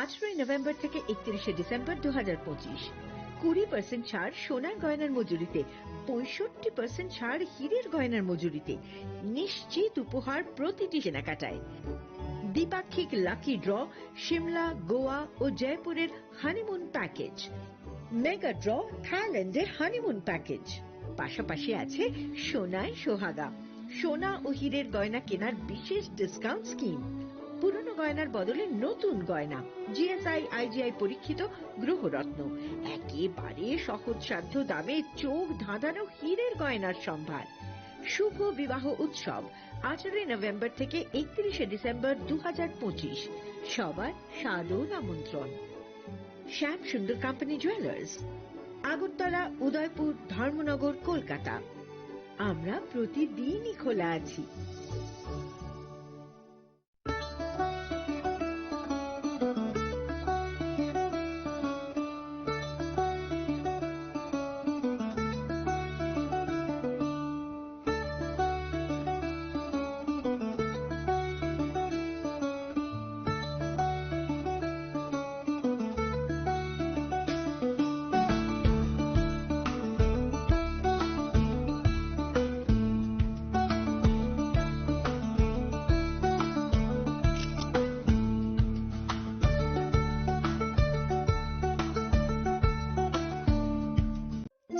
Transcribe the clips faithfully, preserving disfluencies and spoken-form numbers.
আঠারোই নভেম্বর থেকে একত্রিশে ডিসেম্বর দু হাজার পঁচিশ। কুড়ি পার্সেন্ট ছাড় সোনার গয়নার মজুরিতে, পঁয়ষট্টি পার্সেন্ট ছাড় হীরের গয়নার মজুরিতে। নিশ্চিত উপহার প্রতিটি কেনাকাটায়। দ্বিপাক্ষিক লাকি ড্র, সিমলা, গোয়া ও জয়পুরের হানিমুন প্যাকেজ। মেগা ড্র, থাইল্যান্ডের হানিমুন প্যাকেজ। পাশাপাশি আছে সোনায় সোহাগা, সোনা ও হীরের গয়না কেনার বিশেষ ডিসকাউন্ট স্কিম। পুরনো গয়নার বদলে নতুন গয়না, জিএসআই, আইজিআই পরীক্ষিত গ্রহরত্ন, একেবারে সহজসাধ্য দামে চোখ ধাঁধানো হীরের গয়নার সম্ভার। শুভ বিবাহ উৎসব, আঠারোই নভেম্বর থেকে একত্রিশে ডিসেম্বর দু হাজার পঁচিশ। সবার সাদর আমন্ত্রণ। শ্যাম সুন্দর কোম্পানি জুয়েলার্স, আগরতলা, উদয়পুর, ধর্মনগর, কলকাতা। আমরা প্রতিদিনই খোলা আছি।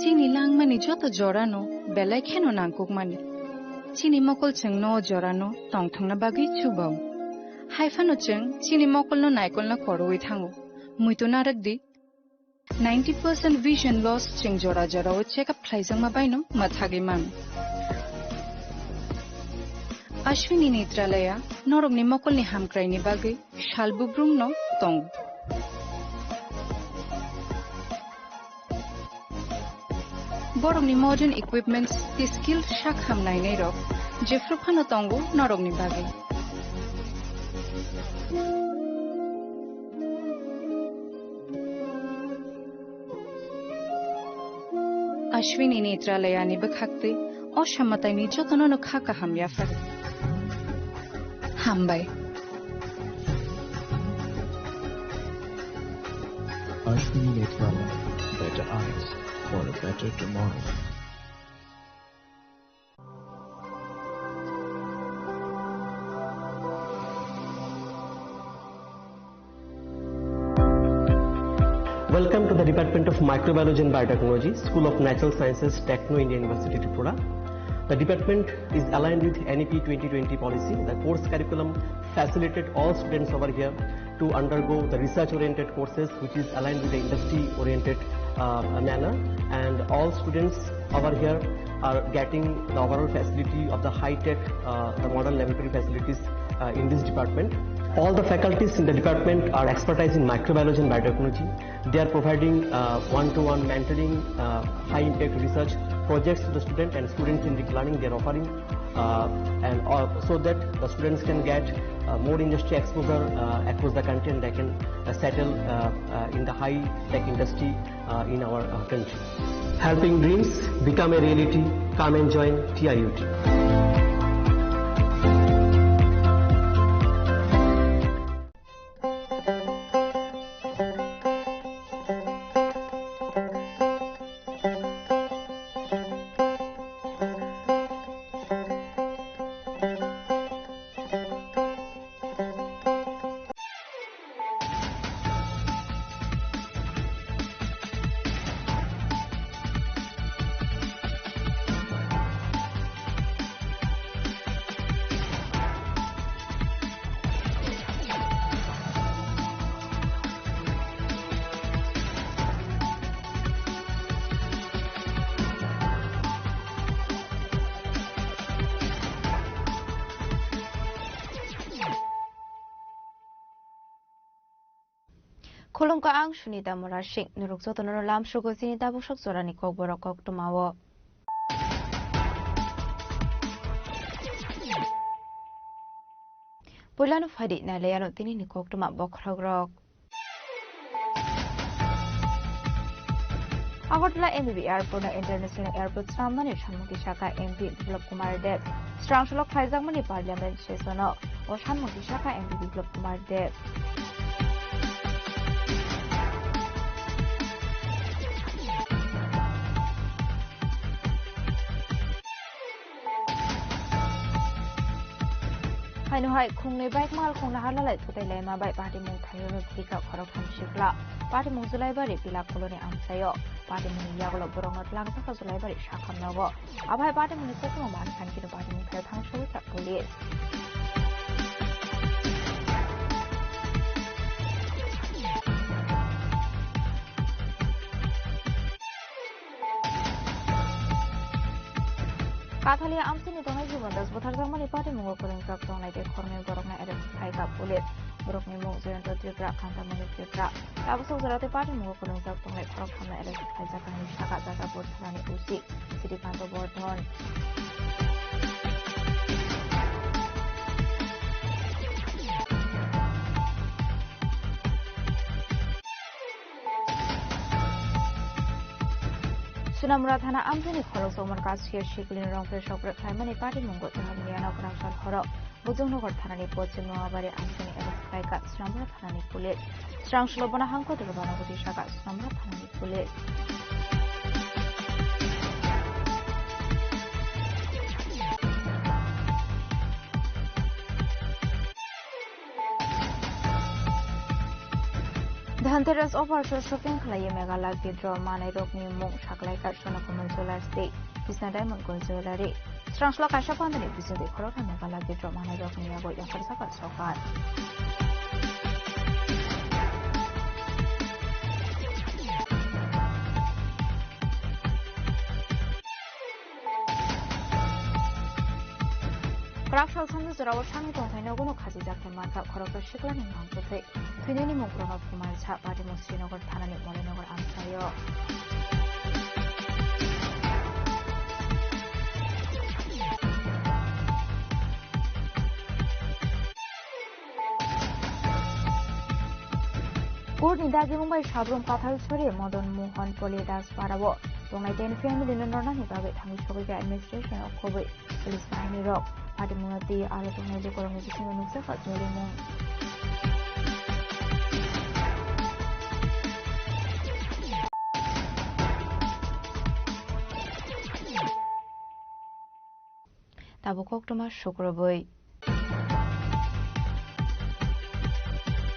Chini langmani joto jorano belai kheno nangkukmani. Chini mokol chwngno o jorano tongthokna bagwi chubao. Haiphano chwng chini mokolno naikolna korowi thango. Muitu narwkdi, ninety percent vision loss chwng jora jorao check up khlaijakma baino mwthagwi mano. Ashwini Netralaya norokni mokolni hamkraini bagwi sal bubrumno tongo. Borokni modern equipments tei skilled sak ham nainairok jephru phano tongo norokni bagwi. Ashwini Netralayani bwkhaktwi o samataini jotono no kha kaham yaphar. Hambai. Ashwini Netralaya, better eyes for a better tomorrow. Welcome to the Department of Microbiology and Biotechnology, School of Natural Sciences, Techno India University, Tripura. The department is aligned with N E P twenty twenty policy. The course curriculum facilitated all students over here to undergo the research-oriented courses, which is aligned with the industry-oriented, uh, manner. And all students over here are getting the overall facility of the high-tech, uh, the modern laboratory facilities, uh, in this department. All the faculties in the department are expertise in microbiology and biotechnology. They are providing, uh, one-to-one mentoring, uh, high-impact research projects to the student and students-centric learning they are offering, uh, and, uh, so that the students can get, uh, more industry exposure, uh, across the country, and they can, uh, settle, uh, uh, in the high-tech industry, uh, in our, uh, country. Helping dreams become a reality. Come and join T I U T. Khulumkha, ang Sunita Murasing. Norok jotono lamsrogo chini tabuk sok jorani kokborok koktwmao. Puilano phaidi nailaiano tinini koktwma bokhorokrok. Agartala M B B Airport no International Airport swnamnani samung tisaka M P Biplab Kumar Deb. Srangsalok khlaijakmani Parliament session o, o samung tisaka M P Biplab Kumar Deb. Haino hai khungnwi bike mal khungna hala lai thutai laima bai patimung thairokno thwikha khoroktham sikla. Patimung Julaibari Pila Koloni amchaio. Patimungni yagulo borokno twlangjakha Julaibari sakham nogo. Abo hai patimungni koktwma man khan kino patimung thaio thang sogwi kha police. Kathalia amchaini tongnai Jibon Das butharjakmani patimungo kwrwngjak tongnai tei khoroknwi borokno arrest khlaikha police. Borokni mung Jayanta Tripura, Kantamoni Tripura. Tabuk sok jora tei patimungo kwrwngjak tongnai khorok thamno arrest khlaijak, kainwi saka Jajapur thanani O C, Srikanto Bordhon. Sunamura thana amchaini khoroksa Umar Kasia sikilini rongphre sokphre khlaimani patimungo Jahamiano kwraksal horo Bujongnagar thanani Pochim Noabari amchaini arrest khlaikha Sunamura thanani police. Srangsulo bono hangkotoro banogoti saka Sunamura thanani police. Dhanteras offer shopping khlaiwi mega lucky draw manai rokni mung saklaikha Sonakomon Jewellers tei Krishna Diamond Gold Jewellery. Srangsulo kaisa pandani bisingtwi khoroktham mega lucky draw manai rokni yago yapharjakha sorkar. Kwrak salsani jorao sangni tongthaino gwnok khachijak khe mankha khoroksa siklani mang kwthwi. Thwinani mung Pranab Kumar Jha, patimung Srinagar thanani Molinogar amchaio. Court ni dagimung bai sabrum kathal sori Madan Mohan Poli Das Parao tongnai ten family no nornani bagwi thangwi sogwi kha administration o khobwi police bahini rok. Patimungno twi aro tongnai lukurokni bisingo nukjakha jolimung. Tabuk koktwma sukrubwi.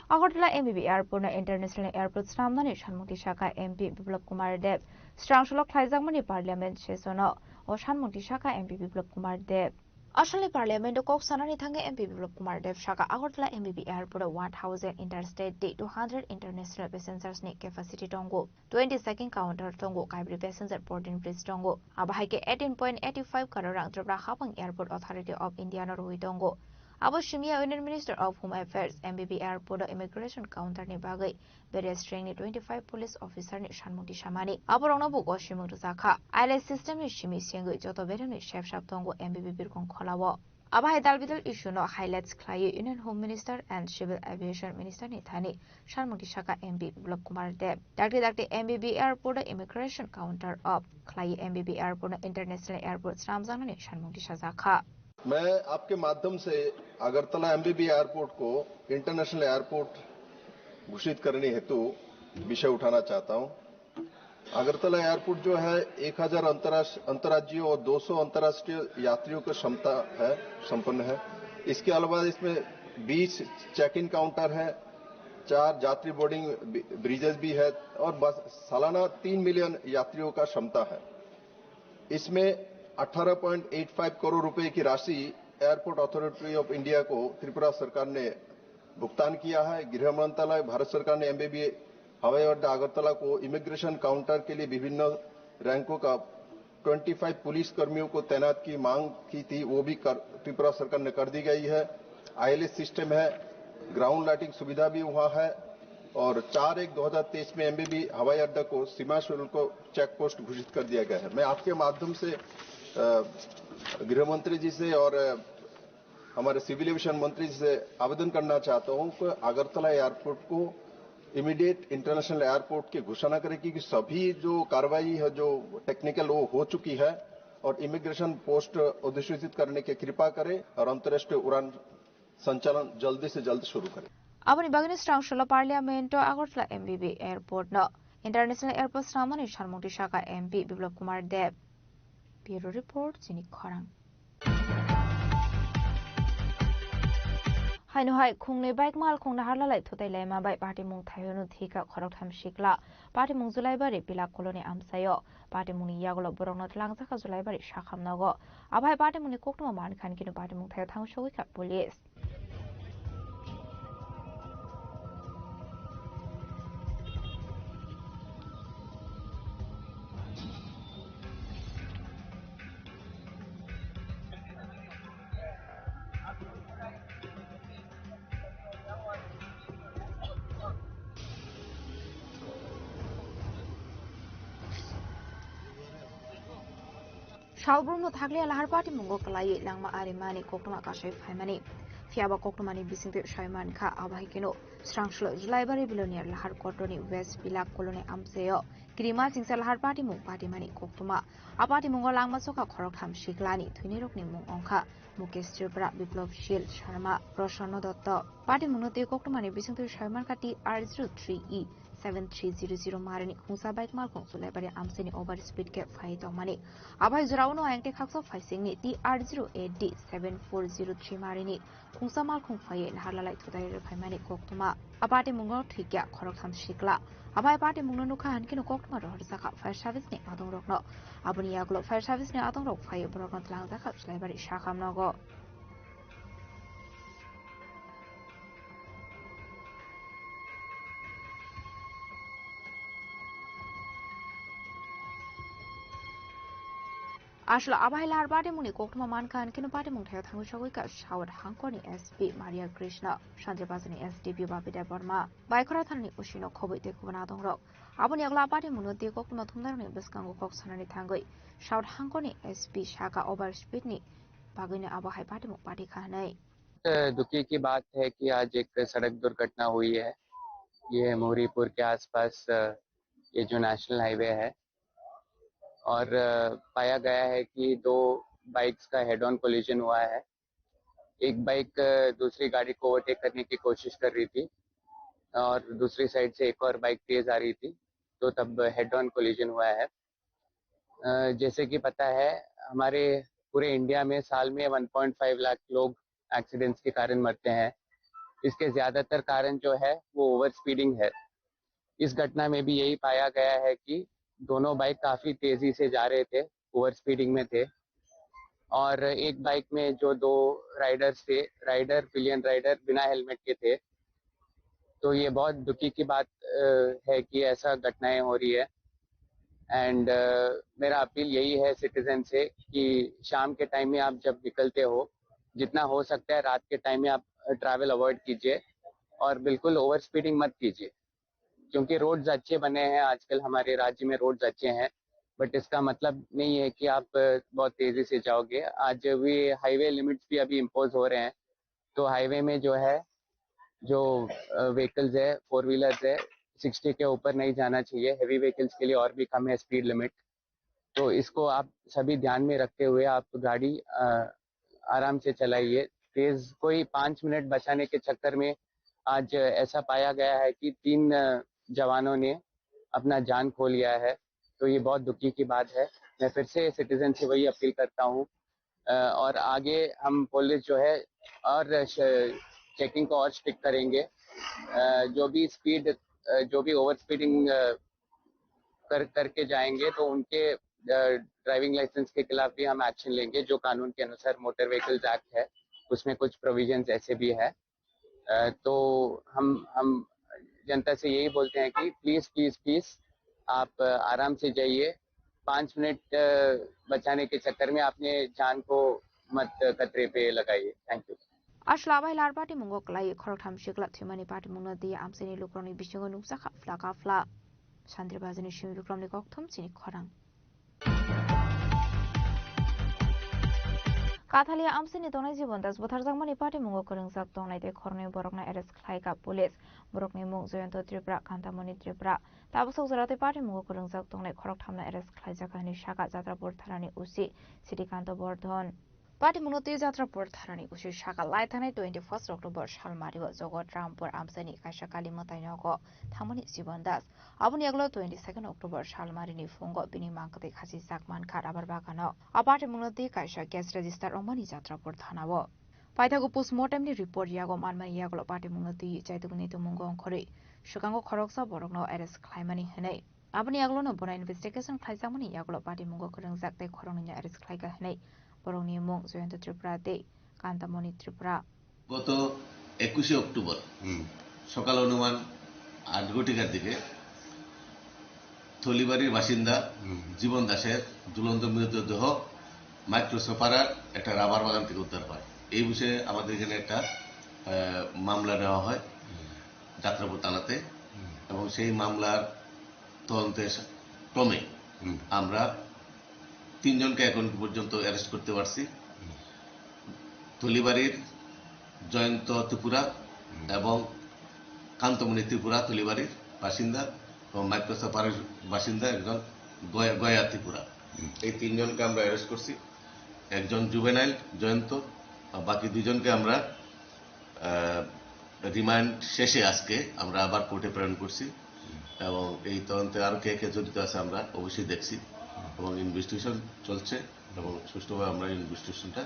Agartala M B B airport no international airport swnamnani sanmung tisakha M P Biplab Kumar Deb. Srangsulo khlaijakmani parliament session o o sanmung tisakha M P Biplab Kumar Deb. Asalni parliament o kok sanani thangwi M P Biplab Kumar Deb saka Agartala M B B airport o one thousand interstate tei two hundred international passengers ni capacity tongo. Twenty checking counter tongo, kaibri passenger boarding bridge tongo. Abo hai khe eighteen point eighty five crore rang Tripura Habang Airport Authority of India no rwui tongo. Abo simi ya Union Minister of Home Affairs, M B B airport o immigration counter ni bagwi various rank ni twenty five police officer ni sanmung tisamani. Aborokno bo gosimung rwjakha. I L S system ni simi sengwi joto beremni sep sap tongo M B B birkong kholao. Abo hai dal bidal issue no highlights khlaiwi Union Home Minister and Civil Aviation Minister ni thani sanmung tisakha M P Biplab Kumar Deb. Dakti dakti M B B airport o immigration counter off khlaiwi M B B airport no international airport swnamjaknani sanmung tisajakha. मैं आपके माध्यम से Agartala MBB airport को international airport घोषित करने हेतु विषय उठाना चाहता हूं। अगरतला एयरपोर्ट जो है, एक हज़ार अंतर्राष्ट्रीय, अंतर्राज्यीय और दो सौ अंतर्राष्ट्रीय यात्रियों की क्षमता है, संपन्न है। इसके अलावा इसमें बीस चेक इन काउंटर है, चार यात्री बोर्डिंग ब्रि-, ब्रिजेस भी है और बस सालाना तीन मिलियन यात्रियों का क्षमता है। इसमें अठारह पॉइंट एट फ़ाइव करोड़ रुपए की राशि एयरपोर्ट अथॉरिटी ऑफ इंडिया को त्रिपुरा सरकार ने भुगतान किया है। गृह मंत्रालय, भारत सरकार ने एमबीबी हवाई अड्डा अगरतला को इमिग्रेशन काउंटर के लिए विभिन्न रैंकों का ट्वेंटी फ़ाइव पुलिस कर्मियों को तैनात की मांग की थी, वो भी कर, त्रिपुरा सरकार ने कर दी गई है। आईएलएस सिस्टम है, ग्राउंड लाइटिंग सुविधा भी वहाँ है और चार एक दो हज़ार तेईस में एमबीबी हवाई अड्डा को सीमा शुल्क चेक पोस्ट घोषित कर दिया गया है। मैं आपके माध्यम से, अ, गृह मंत्री जी से और, अ, हमारे सिविल एविएशन मंत्री जी से आवेदन करना चाहता हूं कि अगरतला एयरपोर्ट को इमीडिएट इंटरनेशनल एयरपोर्ट की घोषणा करें, क्योंकि सभी जो कार्रवाई है, जो टेक्निकल, वो हो चुकी है और इमिग्रेशन पोस्ट अधिसूचित करने की कृपा करें और अंतर्राष्ट्रीय उड़ान संचालन जल्दी से जल्द शुरू करें। Aboni bagwino srangsulo parliament o Agartala M B B airport no international airport swnamnani sanmung tisakha M P Biplab Kumar Deb. Bureau report, chini khorang. Haino hai khungnwi bike malkhung naharlalai thutai laima bai patimung thaio no thwikha khoroktham sikla. Patimung Julaibari Pilak Koloni amchaio. Patimungni yagulo borokno twlangjakha Julaibari sakham nogo. Abo hai patimungni koktwma mankha hinkhe no patimung thaio thang sogwi kha police. Salbrumno thakliya lahar patimungo kwlaiwi langma arimani koktwma kasui phaimani. Phiya bo koktwmani bisingtwi sai mankha, abo hai kheno srangsulo Julaibari Billionaire lahar kotorni West Pilak Koloni amchaio kirima chingsa lahar patimung patimani koktwma. A patimungo langma chokha khoroktham siklani thwinirokni mung wngkha Mukesh Tripura, Biplab Shil Sharma, Prasanna Dutta. Patimungno twi koktwmani bisingtwi sai mankha T R zero three E seven three zero zero marini khungsa bike malkhung Julaibari amchaini over speed khe phai tongmani. Abai jorao no ayang te khaksa phaisingni T R zero eight D seven four zero three marini khungsa malkhung phaiwi naharlalai thutai rwphaimani koktwma. A patimungo thwikya khoroktham sikla. Abai patimungno nukha hinkhe no koktwma rohorjakha fire service ni adongrokno. Aboni yagulo fire service ni adongrok phaiwi borokno twlangjakha Julaibari sakham nogo. Aswk abai lahar patimungni koktwma mankha hinkhe no patimung thaio thangwi sogwi kha South Hangkorni S P Maria Krishna, Sanjibazani S D P Babita Debbarma, Baikhora thanani O C no khobwi tei kubun adongrok. Aboni yagulo a patimungno twi koktwma thumnairokni bwskango kok sanani thangwi South Hangkorni S P saka over speed ni bagwino abo hai patimung pati kha hwnwi. अ, दुखी की बात है कि आज एक सड़क दुर्घटना हुई है। ये मोहरीपुर के आसपास, अ, ये जो नेशनल हाईवे है और, अ, पाया गया है कि दो बाइक्स का हेड ऑन कोलिजन हुआ है। एक बाइक, अ, दूसरी गाड़ी को ओवरटेक करने की कोशिश कर रही थी और दूसरी साइड से एक और बाइक तेज आ रही थी, तो तब हेड ऑन कोलिजन हुआ है। अ, जैसे कि पता है, हमारे पूरे इंडिया में साल में वन पॉइंट फ़ाइव लाख लोग एक्सीडेंट्स के कारण मरते हैं। इसके ज़्यादातर कारण जो है, वो ओवर स्पीडिंग है। इस घटना में भी यही पाया गया है कि दोनों बाइक काफ़ी तेज़ी से जा रहे थे, ओवर स्पीडिंग में थे। और एक बाइक में जो दो राइडर्स थे, राइडर, पिलियन राइडर बिना हेलमेट के थे। तो ये बहुत दुखी की बात, अ, है कि ऐसा घटनाएं हो रही है। एंड, अ, मेरा अपील यही है सिटीजन से कि शाम के टाइम में आप जब निकलते हो, जितना हो सकता है रात के टाइम में आप ट्रैवल अवॉइड कीजिए और बिल्कुल ओवर स्पीडिंग मत कीजिए, क्योंकि रोड्स अच्छे बने हैं आजकल, हमारे राज्य में रोड्स अच्छे हैं, बट इसका मतलब नहीं है कि आप, अ, बहुत तेज़ी से जाओगे। आज भी हाईवे लिमिट्स भी अभी इम्पोज हो रहे हैं, तो हाईवे में जो है, जो, अ, व्हीकल्स है, फ़ोर व्हीलर्स है, सिक्सटी के ऊपर नहीं जाना चाहिए। हेवी व्हीकल्स के लिए और भी कम है स्पीड लिमिट। तो इसको आप सभी ध्यान में रखते हुए आप गाड़ी, अ, आराम से चलाइए। तेज़ कोई पाँच मिनट बचाने के चक्कर में आज ऐसा पाया गया है कि तीन, अ, जवानों ने अपना जान खो लिया है। तो ये बहुत दुखी की बात है। मैं फिर से सिटीजन से वही अपील करता हूँ, अ, और आगे हम पुलिस जो है और श-, चेकिंग को और स्ट्रिक्ट करेंगे। अ, जो भी स्पीड, अ, जो भी ओवर स्पीडिंग, अ, कर, करके जाएंगे तो उनके, अ, ड्राइविंग लाइसेंस के खिलाफ भी हम एक्शन लेंगे, जो कानून के अनुसार मोटर व्हीकल्स एक्ट है, उसमें कुछ प्रोविजंस ऐसे भी है। अ, तो हम, हम जनता से यही बोलते हैं कि प्लीज, प्लीज, प्लीज आप, अ, आराम से जाइए। पाँच मिनट, अ, बचाने के चक्कर में आपने जान को मत खतरे पे लगाइए। Thank you. Aswk abai lahar patimungo kwlaiwi khoroktham sikla thwimani patimungno twi amchaini lukurokni bisingo nukjakha phlaka phla. Sandri Bajani simi bikromni kokthum chini khorang. Kathalia amchaini tongnai Jibon Das butharjakmani patimungo kwrwngjak tongnai tei khoroknwi borokno arrest khlaikha police. Borokni mung Jayanta Tripura, Kantamoni Tripura. Tabuk sok jora tei patimungo kwrwngjak tongnai khoroktham no arrest khlaijak hwnwi sakha Jatrapur thanani O C Srikanto Bordhon. Patimungno twi Jatrapur thanani O C sakha lai thangnai twenty first October salmario Jogot Rampur amchaini kaisa kali mwtai nogo thangmani Jibon Das. Aboni yagulo twenty second October salmarini phungo bini mangkwtwi khachijak mankha rabar bagano. A patimungno twi kaisa case register wngmani Jatrapur thanao. Paithago postmortem ni report yago manmani yagulo patimungno twi chaitugni tongmungo ongkhorwi swkango khoroksa borokno arrest khlaimani hwnwi. Aboni yagulono bono investigation khlaijakmani yagulo patimungo kwrwngjak tei khoroknwino arrest khlaika hwnwi borokni mung Jayanta Tripura tei Kantamoni Tripura. গত একুশে অক্টোবর হুম। সকাল অনুমান আট ঘটিকার দিকে থলিবাড়ির বাসিন্দা হুম। জীবন দাসের ঝুলন্ত মৃতদেহ মাইক্রোসোপাড়ার একটা রাবার বাগান থেকে উদ্ধার হয়। এই বিষয়ে আমাদের এখানে একটা আহ, মামলা নেওয়া হয় হুম। যাত্রাপুর থানাতে হুম। এবং সেই মামলার তদন্তে ক্রমে হুম। আমরা তিনজনকে এখন পর্যন্ত অ্যারেস্ট করতে পারছি। হুম। থলিবাড়ির জয়ন্ত ত্রিপুরা হুম। এবং কান্তমণি ত্রিপুরা থলিবাড়ির বাসিন্দা এবং মাইক্রোসোপাড়ার বাসিন্দা একজন গয়া, গয়া ত্রিপুরা। হুম। এই তিনজনকে আমরা অ্যারেস্ট করছি। একজন জুভেনাইল জয়ন্ত, আর বাকি দুইজনকে আমরা আহ, রিমান্ড শেষে আজকে আমরা আবার কোর্টে প্রেরণ করছি এবং এই তদন্তে আরো কে কে জড়িত আছে আমরা অবশ্যই দেখছি এবং ইনভেস্টিগেশন চলছে এবং সুষ্ঠুভাবে আমরা ইনভেস্টিগেশনটা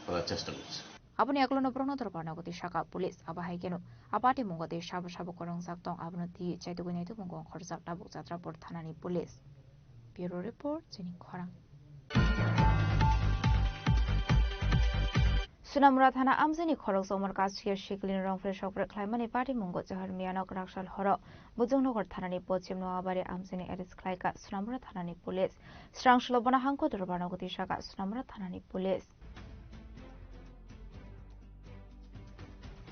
করার চেষ্টা করছি। Aboni yagulono borokno dorbarno goti saka police, abo hai kheno a patimungo tei sabo sabo kwrwngjak tong abono twi chaitugwi naitukmungo ongkhorjak tabuk Jatrapur thanani police. Bureau report, chini khorang. Sunamura thana amchaini khoroksa Umar Kasia sikli rongphre sokphre khlaimani patimungo Johor Miyano kwraksal horo Bujongnagar thanani pochim Noabari amchaini arrest khlaika Sunamura thanani police. Srang salo bono hangko dorbarno goti saka Sunamura thanani police.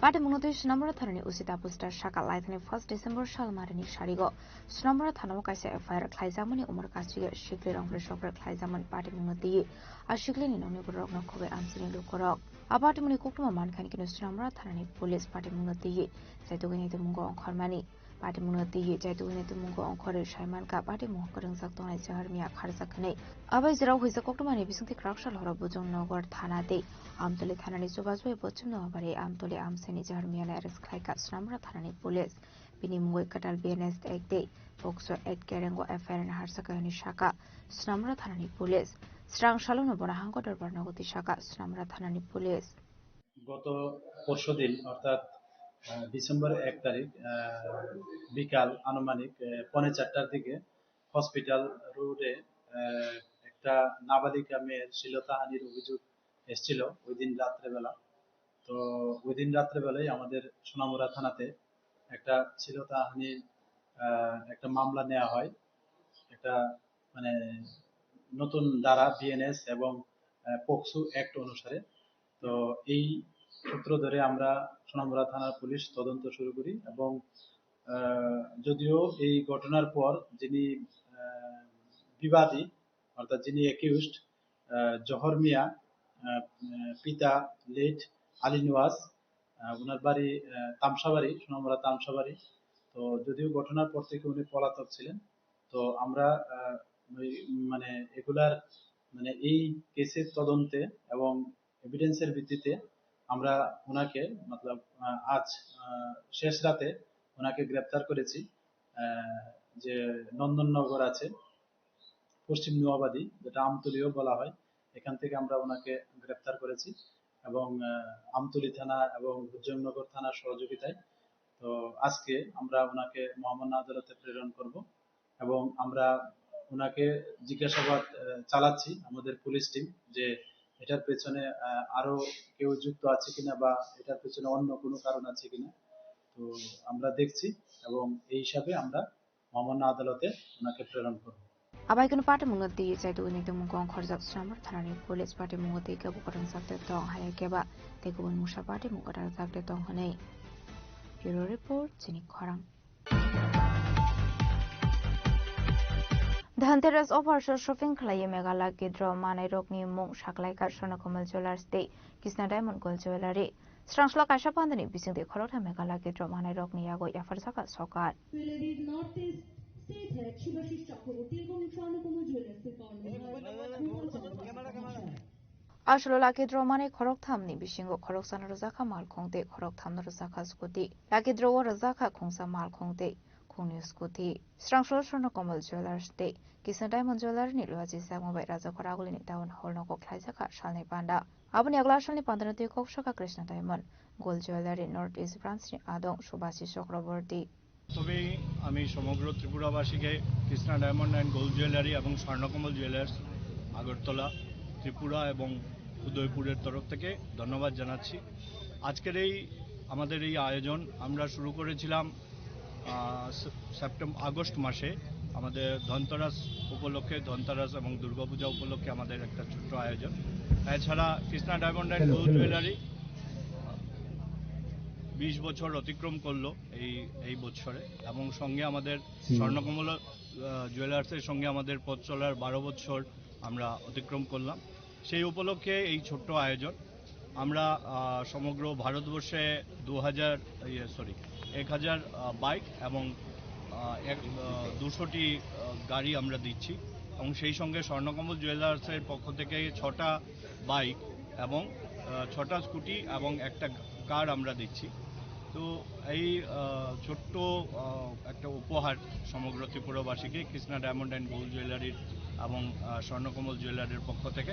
Patimungno twi Sunamura thanani O C Tapu Star saka laithani first December salmarini sarigo Sunamura thanao kaisa F I R khlaijakmani Umar Kasia sikli rongphre sokphre khlaijakmani patimungno twi a siklini nokni borokno khogwi amchaini lukurok. A patimungni koktwma mankha hwnwi kheno Sunamura thanani police patimungno twi chaitugwi naitukmungo ongkhormani. Patimungno twi chaitugwi naitukmungo ongkhorwi saimankha patimung kwrwngjak tongnai Johor Miya kharjak hwnwi. Abai jora huijak koktwmani bisingtwi kwraksal horo Bujongnagar thana tei Amtoli thanani chubachu bai pochim Noabari Amtoli amchaini Johor Miyano arrest khlaika Sunamura thanani police. Bini mungwi kwtal B N S Act tei POCSO Act kerengo F I R ni harsa kayoni saka Sunamura thanani police. Srang salono bono hangko dorbarno goti saka Sunamura thanani police. গত পরশু দিন অর্থাৎ আহ, ডিসেম্বর এক তারিখ আহ, বিকাল আনুমানিক আহ, পৌনে চারটার দিকে হসপিটাল রোডে আহ, একটা নাবালিকা মেয়ের শ্লীলতাহানির অভিযোগ এসেছিল ওই দিন রাত্রেবেলা। তো ওই দিন রাত্রেবেলায় আমাদের সোনামুড়া থানাতে একটা শ্লীলতাহানির আহ, একটা মামলা নেওয়া হয়। একটা মানে নতুন ধারা বিএনএস এবং আহ, পোক্সো অ্যাক্ট অনুসারে। তো এই সূত্র ধরে আমরা সোনামুড়া থানার পুলিশ তদন্ত শুরু করি এবং আহ, যদিও এই ঘটনার পর যিনি আহ, বিবাদী অর্থাৎ যিনি অ্যাকিউজড জহর মিয়া, আহ, আহ, পিতা লেট আলী নওয়াজ, আহ, ওনার বাড়ি আহ, তামসাবাড়ি, সোনামুড়া তামসাবাড়ি। তো যদিও ঘটনার পর থেকে উনি পলাতক ছিলেন, তো আমরা আহ, ওই, মানে এগুলার মানে এই কেসের তদন্তে এবং এভিডেন্সের ভিত্তিতে আমরা ওনাকে মতলব আহ, আজ আহ, শেষ রাতে ওনাকে গ্রেপ্তার করেছি। আহ, যে নন্দননগর আছে পশ্চিম নোয়াবাদী, যেটা আমতলিও বলা হয়, এখান থেকে আমরা ওনাকে গ্রেপ্তার করেছি এবং আহ, আমতলি থানা এবং ভুজংনগর থানার সহযোগিতায় তো আজকে আমরা ওনাকে মহামান্য আদালতে প্রেরণ করব এবং আমরা ওনাকে জিজ্ঞাসাবাদ আহ, চালাচ্ছি আমাদের পুলিশ টিম যে এটার পেছনে আহ, আরো কেউ যুক্ত আছে কিনা বা এটার পেছনে অন্য কোনো কারণ আছে কিনা। তো আমরা দেখছি এবং এই হিসাবে আমরা মহামান্য আদালতে ওনাকে প্রেরণ করব। Abai kunu patimungno twi chaitugwi naitukmungo ongkhorjak Sunamura thanani police patimungno twi kebo kwrwngjak de tong haya keba tei kubun mungsa patimung kwrwngjak de tong hwnwi. Bureau report, chini khorang. Dhanteras offer shopping khlaiwi mega lucky draw manai rokni mung saklaika Swarna Kamal Jewellers tei Krishna Diamond Gold Jewellery. Srangslok kaisa pandani bisingtwi khoroktham mega lucky draw manai rokni yago yapharjaka sokar. Jewellery North East State Head Shubhashish Chakraborty এবং স্বর্ণকমল জুয়েলার্সের কর্ণধার গোপাল চন্দ্র মহাশয়। Aswk lucky draw manai khoroktham ni bisingo khoroksano rwjakha malkhung tei khorokthamno rwjakha scooty. Lucky draw o rwjakha khungsa malkhung tei Khungni scooty. Srangso Swarno Kamal Jewellers tei Kisna Diamond Jewellery ni luachi sakma bai Rajakhor Agulini Town Hall nogo khlaijakha salni panda. Aboni agla salni pandano twi kok sakha Krishna Diamond Gold Jewellery North East Branch ni adong Subhashi Chakraborty. প্রথমেই আমি সমগ্র ত্রিপুরাবাসীকে Krishna diamond and gold jewellery এবং স্বর্ণকমল জুয়েলার্স আগরতলা, ত্রিপুরা এবং উদয়পুরের তরফ থেকে ধন্যবাদ জানাচ্ছি। আজকের এই আমাদের এই আয়োজন আমরা শুরু করেছিলাম, আহ, সে-, সেপ্টেম্বর, আগস্ট মাসে আমাদের ধনতেরাস উপলক্ষে, ধনতেরাস এবং দুর্গাপূজা উপলক্ষে আমাদের একটা ছোট্ট আয়োজন। এছাড়া Krishna diamond and gold jewellery বিশ বছর অতিক্রম করলো এই, এই বছরে, এবং সঙ্গে আমাদের স্বর্ণকমল, আহ, জুয়েলার্সের সঙ্গে আমাদের পথ চলার বারো বছর আমরা অতিক্রম করলাম। সেই উপলক্ষে এই ছোট্ট আয়োজন। আমরা, আহ, সমগ্র ভারতবর্ষে দু হাজার, ইয়ে, সরি, এক হাজার, আহ, বাইক এবং, আহ, এক, আহ, দুশোটি, আহ, গাড়ি আমরা দিচ্ছি, এবং সেই সঙ্গে স্বর্ণকমল জুয়েলার্সের পক্ষ থেকে ছটা বাইক এবং, আহ, ছটা স্কুটি এবং একটা কার আমরা দিচ্ছি। তো এই, আহ, ছোট্ট, আহ, একটা উপহার সমগ্র ত্রিপুরাবাসীকে কৃষ্ণা ডায়মন্ড অ্যান্ড গোল্ড জুয়েলারির এবং, আহ, স্বর্ণকমল জুয়েলারির পক্ষ থেকে।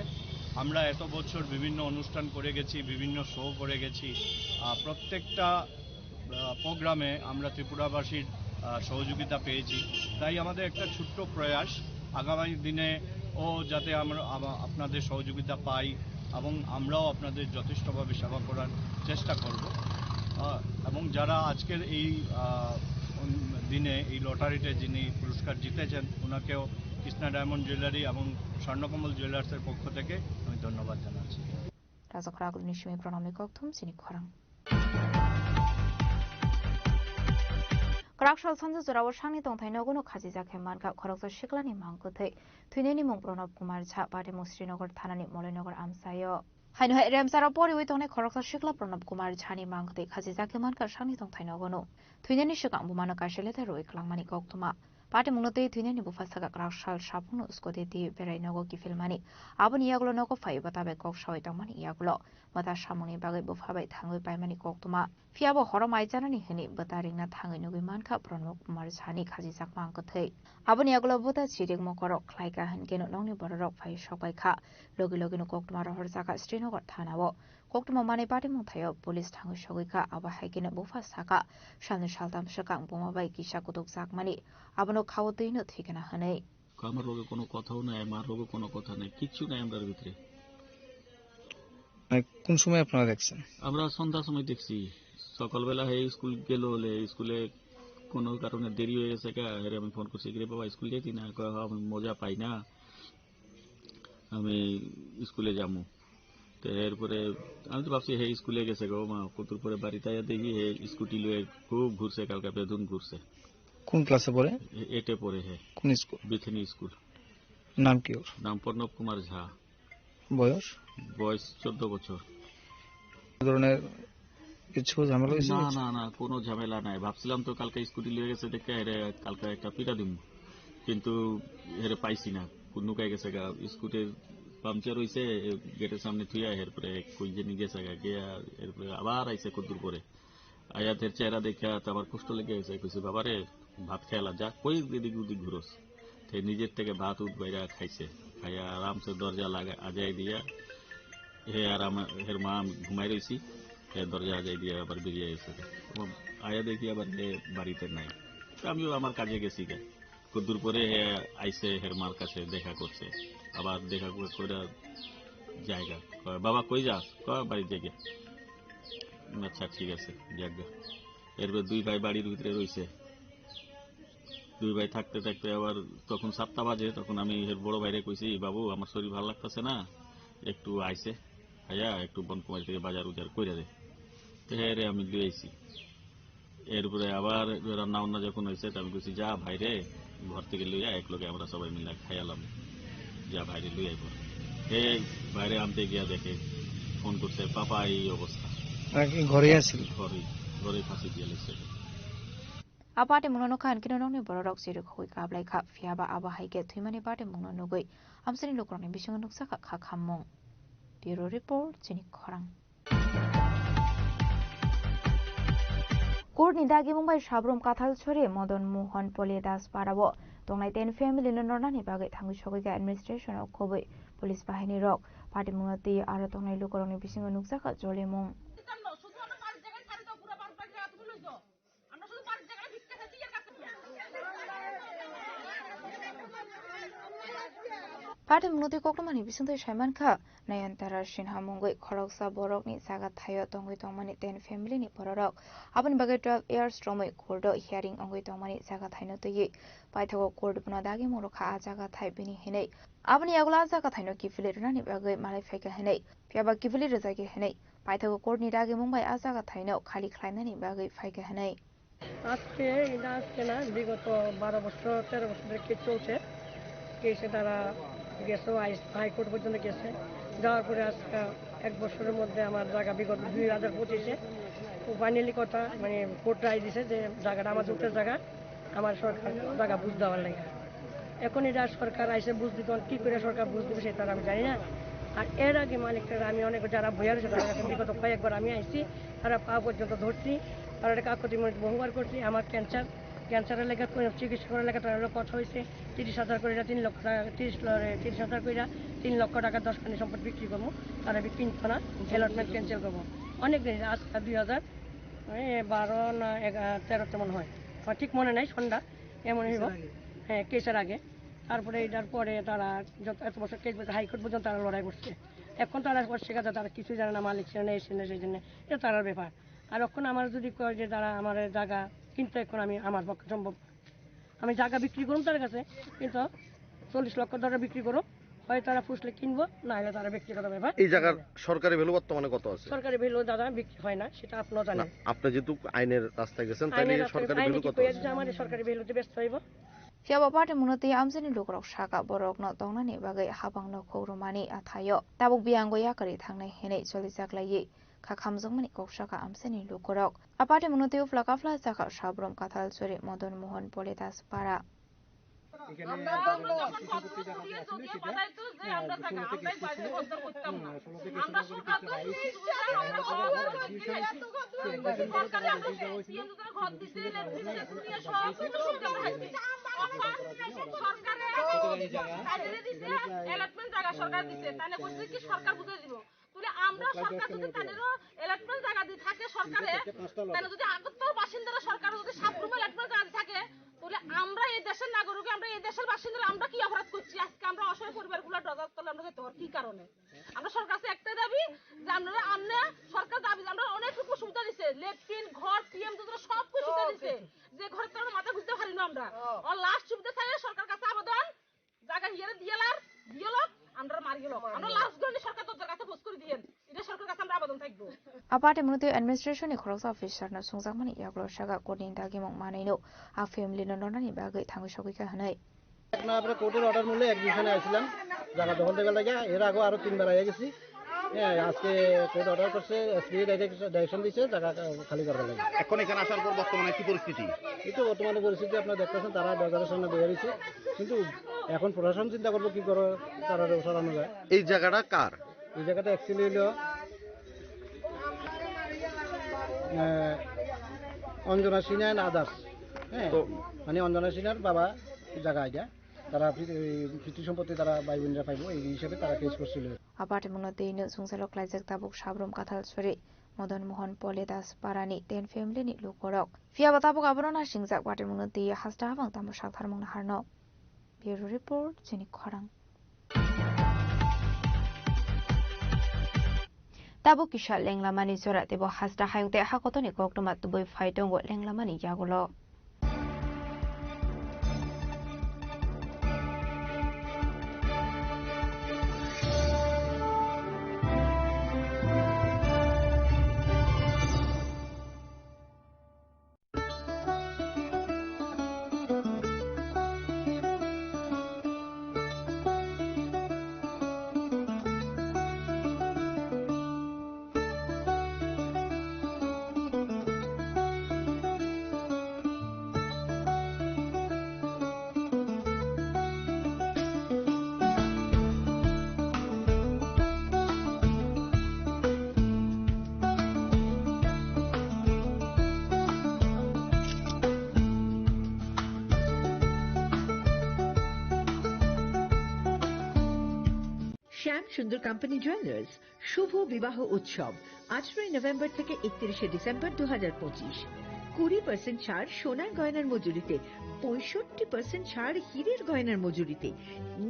আমরা এত বছর বিভিন্ন অনুষ্ঠান করে গেছি, বিভিন্ন শো করে গেছি। আহ, প্রত্যেকটা, আহ, প্রোগ্রামে আমরা ত্রিপুরাবাসীর, আহ, সহযোগিতা পেয়েছি। তাই আমাদের একটা ছোট্ট প্রয়াস, আগামী দিনে ও যাতে আমরা আমা-, আপনাদের সহযোগিতা পাই এবং আমরাও আপনাদের যথেষ্টভাবে সেবা করার চেষ্টা করব। আহ, এবং যারা আজকের এই, আহ, উন-, দিনে এই লটারিতে যিনি পুরস্কার জিতেছেন, ওনাকেও কৃষ্ণা ডায়মন্ড জুয়েলারি এবং স্বর্ণকমল জুয়েলার্সের পক্ষ থেকে আমি ধন্যবাদ জানাচ্ছি। Rajakhor Agulini simi Pranamni kokthum chini khorang. Kwraksal sanja jorao sangni tongthai nogono khachijak khe mankha khoroksa siklani mang kwthwi. Thwinani mung Pranab Kumar Jha, patimung Srinagar thanani Molainagar amchaio. Haino hai Remsaro poriwi tongnai khoroksa sikla Pranab Kumar Jhani mang kwthwi khachijak khe mankha sangni tongthai nogono. Thwinani swkang bumano kaisa letter rwui kwlangmani koktwma. Patimungno twi thwinani bupha saka kwraksal sapungno scooty twi berai nogo kiphilmani. Aboni yagulo nogo phaiwi bwta bai kok saui tongmani yagulo bwta samungni bagwi bupha bai thangwi paimani koktwma. Phiyabo horo mai chanani hwnwi bwta ringna thangwi nugwi mankha Pranab Kumar Jhani khachijak mang kwthwi. Aboni yagulo bwta chirik mokorok khlaikha hwnkhe nokni bororok phai sokbaikha. Logi logino koktwma rohorjakha Srinagar thanao. Koktwma manwi patimung thaio police thangwi sogwi kha, abo hai kheno bupha sakha, salni saltam swkang buma bai kisa kutukjakmani, abono khao twino thwikha hwnwi. আমার লগে কোনো কথাও নাই, মার লগে কোনো কথা নাই, কিচ্ছু নাই আমরার ভিতরে। মানে, কোন সময় আপনারা দেখছেন? আমরা সন্ধ্যার সময় দেখছি। সকালবেলা হে স্কুল গেল হলে, স্কুলে কোনো কারণে দেরি হয়ে গেছে গা, এর আমি ফোন করছি, "কিরে বাবা, স্কুল যাইতি না?" কয়, "হ, আমি মজা পাই না।" আমি স্কুলে যামু। তো এরপরে আমি তো ভাবছি হে স্কুলে গেছে গো মা, কতদূর পরে বাড়িতে আইয়া দেখি হে স্কুটি লয়ে খুব ঘুরছে, কালকে বেদুন ঘুরছে। কোন ক্লাসে পড়ে? এ-, এইটে পড়ে হে। কোন স্কুল? বিথিনি স্কুল। নাম কি ওর? নাম প্রণব কুমার ঝা। বয়স? বয়স চোদ্দ বছর। এ ধরনের কিছু ঝামেলা হয়েছে? না, না, না, কোনো ঝামেলা নাই। ভাবছিলাম তো কালকে স্কুটি লিয়ে গেছে দেখে এরে কালকে একটা পিটা দিমু, কিন্তু এরে পাইছি না। কোন নুকাই গেছে গা, স্কুটির পাংচার হইছে, গেটের সামনে থুইয়া এরপরে কই জানি গেছে গা, গিয়া এরপরে আবার আইছে কদ্দুর পরে। আইয়া এর চেহারা দেখে তো আমার কষ্ট লেগে গেছে, কইছি, "বাবা রে, ভাত খেলা যা, কই এদিক ওদিক ঘুরোস?" তে নিজের থেকে ভাত উঠ বাইরা খাইছে, খাইয়া আরামসে দরজা লাগা আজাই দিয়া হে আর আমার, হের মা আমি ঘুমাই রইছি, হে দরজা আজাই দিয়া আবার বেরিয়ে গেছে। ও আয়া দেখি আবার হে বাড়িতে নাই। তো আমিও আমার কাজে গেছি গা। কদ্দুর পরে হে আইছে, হের মার কাছে দেখা করছে, আবার দেখা করে, করে জায়গা। কয়, "বাবা, কই যাস?" কয়, "বাড়ির জায়গা।" "আচ্ছা, ঠিক আছে, যাক গা।" এরপরে দুই ভাই বাড়ির ভিতরে রইছে। দুই ভাই থাকতে থাকতে আবার তখন সাতটা বাজে, তখন আমি এর বড় ভাইরে কইছি, "বাবু, আমার শরীর ভালো লাগতেছে না, একটু আইছে, আইয়া একটু বনকুমারী থেকে বাজার উজার কইরা দে।" তো হ্যাঁ রে, আমি লই আইছি। এরপরে আবার রান্না বান্না যখন হয়েছে, তো আমি কইছি, "যা ভাইরে, ঘর থেকে লইয়া এক লগে আমরা সবাই মিলে খাইয়ালাম, যা ভাইরে লই আইব।" হে বাইরে আনতে গিয়া দেখে, ফোন করছে, "পাপা, এই অবস্থা।" নাকি ঘরে আছিল? ঘরে, ঘরে ফাঁসি দিয়ে লেগেছে। A patimungno nukha hwnkhe nokni bororok chirikhogwi kaplaikha, phiyaba abo hai khe thwimani patimungno nugwi amchaini lukurokni bisingo nukjakha kha khammung. Bureau Report, chini khorang. Court ni dagimung bai Sabrum Kathal Sori Modon Mohan Poli Das Para o tongnai ten family no nornani bagwi thangwi sogwi kha administration o khobwi police bahini rok. Patimung no twi aro tongnai lukurokni bisingo nukjakha jolimung. Patimung no twi koktwmani bisingtwi saimankha, Nayantara Sinha mungwi khoroksa borokni jaga thaio tongwi tongmani ten family ni bororok. Aboni bagwi twelve years romwi court o hearing wngwi tongmani jaga thaino twiwi paithago court bono dagimung rwkha a jaga thai bini hinwi. Aboni yagulo a jaga thaino kiphilwi rwnani bagwi malai phaikha hinwi. Phiyaba kiphilwi rwjakya hinwi paithago court ni dagimung bai a jaga thaino khali khlainani bagwi phaikha hinwi. আজকে, এটা আজকে না, বিগত বারো বছর, তেরো বছর ধরে কেস চলছে। কেসে তারা গেছে হাই-, হাইকোর্ট পর্যন্ত গেছে। যাওয়ার পরে আজকে এক বছরের মধ্যে আমার জায়গা বিগত দুই হাজার পঁচিশে ফাইনালি কথা, মানে, কোর্ট রায় দিছে যে জায়গাটা আমার জোটের জায়গা, আমার সরকার জায়গা বুঝ দেওয়ার লাগে। এখন এটা সরকার আইসে বুঝ দিত, কি করে সরকার বুঝ দিবে সেটা আমি জানি না। আর এর আগে মালিকরা আমি অনেক যারা বইয়া রয়েছে তাদের কাছে বিগত কয়েকবার আমি আইছি, তারা পা পর্যন্ত ধরছি, তারা কাকুতি মিনতি বহুবার করছি। আমার ক্যান্সার, ক্যান্সারের লেগে কোনো চিকিৎসা করার লেগে তারা কথা হয়েছে তিরিশ হাজার করে, তিন লক্ষ টাকা, তিরিশ ল-, তিরিশ হাজার করে তিন লক্ষ টাকা দশ খানি সম্পদ বিক্রি করবো, তারা আমি কিনতো না, অ্যালটমেন্ট ক্যান্সেল করবো। অনেক দিন, আজকে দুই হাজার, এ, বারো না এগা-, তেরোতে মনে হয়, আমার ঠিক মনে নাই, সন্ধ্যা এমন হইব। হ্যাঁ, কেসের আগে। তারপরে এটার পরে তারা যত, এত বছর কেস বলতে হাইকোর্ট পর্যন্ত তারা লড়াই করছে। এখন তারা আবার শেখাতে তারা কিছু জানে না, মালিক চেনে না, এসে না, সেই জন্য এটা তারার ব্যাপার। আর এখন আমার যদি কয় যে তারা আমার জায়গা কিনতে, এখন আমি, আমার পক্ষে সম্ভব না। আমি জায়গা বিক্রি করুন তার কাছে, কিন্তু চল্লিশ লক্ষ টাকা বিক্রি করো, হয় তারা পুষলে কিনবো, না হলে তারা ব্যক্তিগত ব্যাপার। এই জায়গার সরকারি ভ্যালু বর্তমানে কত আছে? সরকারি ভ্যালু দাদা বিক্রি হয় না, সেটা আপনিও না, জানেন। আপনি যেহেতু আইনের রাস্তায় গেছেন, তাহলে আইনের রাস্তায় সরকারি আইনে ভ্যালু কি কত কইয়া আছে? দিছে, আমাদের সরকারি ভ্যালুতে ব্যস্ত হইব। Phiya bo party mungno twi amchaini lukurok saka borokno tongnani bagwi habangno khuk rwmani a thaio. Tabuk biyango yakarwi thangnai hinwi cholijak laiwi kha khamjakmani kok saka amchaini lukurok. A party mungno twi uphla kaphla saka Sabrum Kathal Sori Modon Mohan Poli Das Para. আমরা যখন কর্মসূচি দিয়ে যদি আমরা থাকি, আমরাই বাইরে বন্ধ করতাম না। আমরা সরকার তো এই সুবিধা হলো, সরকারে আমরা পিএম যদি ঘর দিছে, ইলেকট্রিক দিয়ে সব কিছু সুবিধা পাইছি। সরকারে তাদের দিছে, অ্যালটমেন্ট জায়গা সরকার দিছে, তাহলে করছে কি সরকার বুঝে দিব। তাহলে আমরা সরকার যদি তাদেরও অ্যালটমেন্ট জায়গা দিয়ে থাকে সরকারে, তাহলে যদি আগরতলার বাসিন্দারা সরকার যদি সাবরুমে অ্যালটমেন্ট জায়গা দিয়ে থাকে, তাহলে আমরা এই দেশের নাগরিক, আমরা এই দেশের বাসিন্দারা আমরা কি অপরাধ করছি? আজকে আমরা অসহায় পরিবারগুলো ডগার তলে আমরা যেতে পারি কি কারণে? আমরা সরকার কাছে একটাই দাবি যে আপনারা, আমরা সরকার দাবি যে আমরা অনেক রকম সুবিধা দিছে, লেট্রিন, ঘর, পিএম যোজনা সব কিছু সুবিধা দিছে, যে ঘরের তলে মাথা গুজতে পারি না আমরা। আর লাস্ট সুবিধা চাই সরকার কাছে আবেদন, জায়গা হিয়ারে দিয়ালার, দিয়ালক, আমরা মারি গেল। আমরা লাস্ট গনি সরকার দরজার কাছে পোস্ট করে দিয়েন। এটা সরকার কাছে আমরা আবেদন থাকবো। A party mungno twi administration ni khoroksa officer no sungjakmani yagulo saka court ni dagimung manwino a family no nornani bagwi thangwi sogwi kha hinwi. এক নম্বরে কোর্টের অর্ডার মূলে এক্সিবিশনে আসছিলাম জায়গা দখল দেওয়ার লাগে। এর আগেও আরো তিনবার আইয়া গেছি। হ্যাঁ, আজকে কোর্ট অর্ডার করছে, এসপি ডাইরেকশন দিছে জায়গা খালি করার লাগে। এখন এখানে আসার পর বর্তমানে কি পরিস্থিতি? এই তো বর্তমানে পরিস্থিতি আপনারা দেখতেছেন, তারা বাজারের সামনে বইয়া রয়েছে, কিন্তু এখন প্রশাসন চিন্তা করবো কি করে তারা সরানো যায়। এই জায়গাটা কার? এই জায়গাটা অ্যাকচুয়ালি হইলো, আহ, অঞ্জনা সিনহা and others। হ্যাঁ, তো মানে অঞ্জনা সিনহার বাবা জায়গা এটা, তারা পি-, এই পিতৃ সম্পত্তি তারা ভাই বোনরা পাইবো, এই হিসাবে তারা কেস করছিল। A party mungno twi no sungsalok klaijak tabuk Sabrum Kathal Sori Modon Mohan Poli Das Para ni ten family ni lukurok. Phiya bo tabuk abono nasingjak party mungno twi hasta habang tamo saktharmung naharno. Bureau Report, Chini Khorang. Tabuk kisa lenglamani jora teibo hasta hayung tei hakotoni koktwma tubui phai tongo lenglamani yagulo. শ্যাম সুন্দর company jewellers, শুভ বিবাহ উৎসব, আঠারোই নভেম্বর থেকে একত্রিশে ডিসেম্বর দু হাজার পঁচিশ। কুড়ি পার্সেন্ট ছাড় সোনার গয়নার মজুরিতে, পঁয়ষট্টি পার্সেন্ট ছাড় হীরের গয়নার মজুরিতে,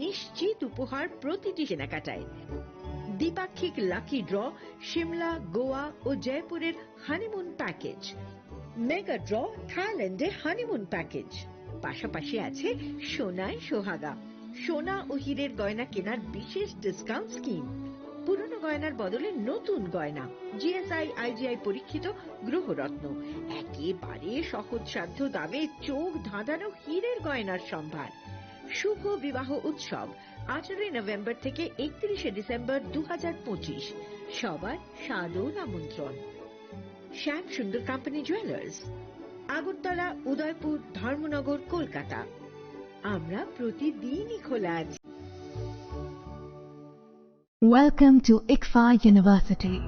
নিশ্চিত উপহার প্রতিটি কেনাকাটায়। দ্বিপাক্ষিক লাকি ড্র, সিমলা, গোয়া ও জয়পুরের হানিমুন প্যাকেজ, মেগা ড্র, থাইল্যান্ডে হানিমুন প্যাকেজ, পাশাপাশি আছে সোনায় সোহাগা, সোনা ও হীরের গয়না কেনার বিশেষ ডিসকাউন্ট স্কিম, পুরনো গয়নার বদলে নতুন গয়না, জিএসআই আইজিআই পরীক্ষিত গ্রহরত্ন, একেবারে সহজসাধ্য দামে চোখ ধাঁধানো হীরের গয়নার সম্ভার। শুভ বিবাহ উৎসব, আঠারোই নভেম্বর থেকে একত্রিশে ডিসেম্বর দু হাজার পঁচিশ। সবার সাদর আমন্ত্রণ। শ্যাম সুন্দর কোম্পানি জুয়েলার্স, আগরতলা, উদয়পুর, ধর্মনগর, কলকাতা। আমরা প্রতিদিনই খোলা আছি। Welcome to ICFAI University,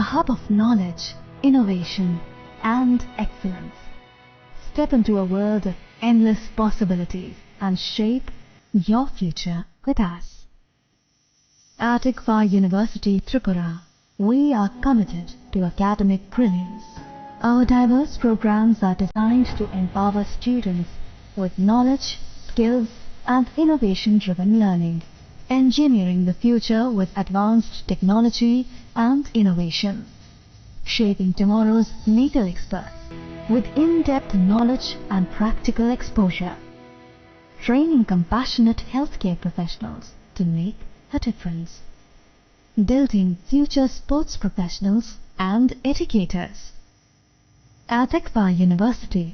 a hub of knowledge, innovation, and excellence. Step into a world of endless possibilities and shape your future with us. At ICFAI University Tripura, we are committed to academic brilliance. Our diverse programs are designed to empower students with knowledge, skills, and innovation-driven learning, engineering the future with advanced technology and innovation, shaping tomorrow's legal experts with in-depth knowledge and practical exposure, training compassionate healthcare professionals to make a difference, building future sports professionals and educators. At ICFAI University,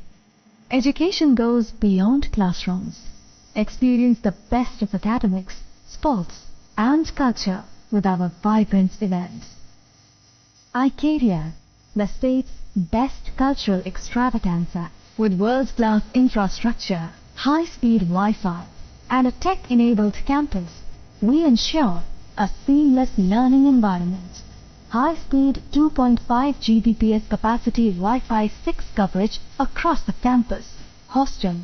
education goes beyond classrooms. Experience the best of academics, sports, and culture with our vibrant events. iCareer, the state's best cultural extravaganza, with world-class infrastructure, high-speed Wi-Fi, and a tech-enabled campus, we ensure a seamless learning environment. High-speed two point five G B P S capacity Wi-Fi six coverage across the campus, hostel,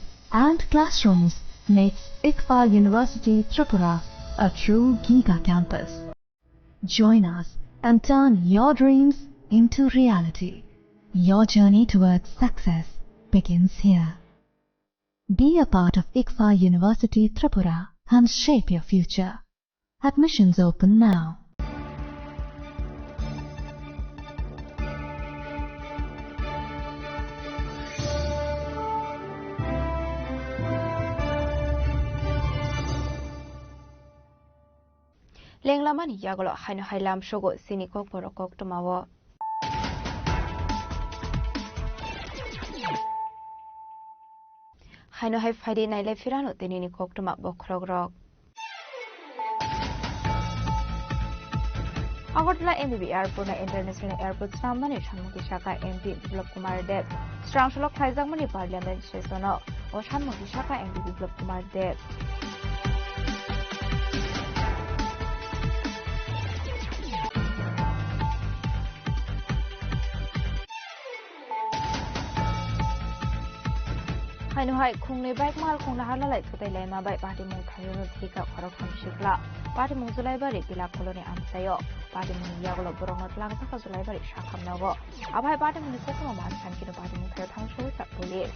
and classrooms makes ICFAI University Tripura a true giga campus. Join us and turn your dreams into reality. Your journey towards success begins here. Be a part of ICFAI University Tripura and shape your future. Admissions open now. Lenglamani yagulo haino hai lamsogo chini kokborok koktwmao. Haino hai phaidi nailai phirano tinini koktwma bokhorokrok. Agartala M B B Airport no International Airport swnamnani sanmung tisaka M P Biplab Kumar Deb. Srangsolok khlaijakmani Parliament session o, o sanmung tisaka M P Biplab Kumar Deb. Haino hai khungnwi bike mal khungna hala lai thutai laima bai patimung thaio no thika khoroktham sikla. Patimung Julaibari Pila Colony amchaio. Patimung yagulo borokno twlangjakha Julaibari sakham nogo. Abai patimungni koktwma man sankino patimung thaio thangwi sogwi kha police.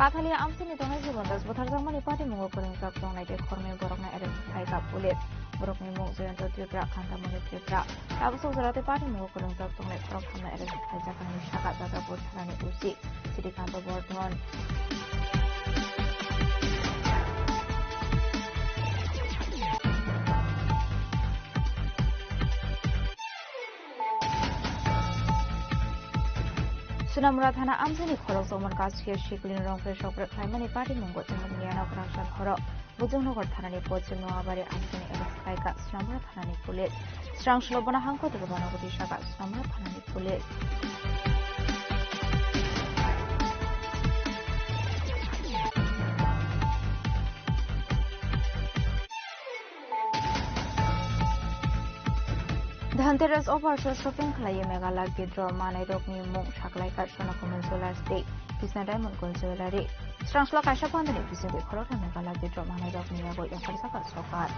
Kathalia amchaini tongnai Jibon Das butharjakmani patimungo kwrwngjak tongnai tei khoroknwi borokno arrest khlaikha police. Borokni mung Jayanta Tripura, Khantamani Tripura. Tabuk sokjora tei patimungo kwrwngjak tongnai khoroktham no arrest khlaijak, hwnwi sakha Jajapur thanani O C Srikanta Bardhan. Sonamura thana amchaini khorokjakmani Kashmir sikling rongphre sokphre khlaimani patimungo chwng miya nok rangchak horo Bujongnagar thanani Pochim Noabari amchaini arrest khlaikha Sonamura thanani police. Srangsulo bono hangko twibo bono bwtwi saka Sonamura thanani police. Dhanteras offer o shopping khlaiwi Meghalaya Gidro manwirokni mung saklaikha Sona Kamal Jewellers tei Krishna Diamond Gold Jewellery. Srangsola kaisa pandani bisingtwi khoroktham Meghalaya Gidro manwirokni yago yapharjakha sorkar.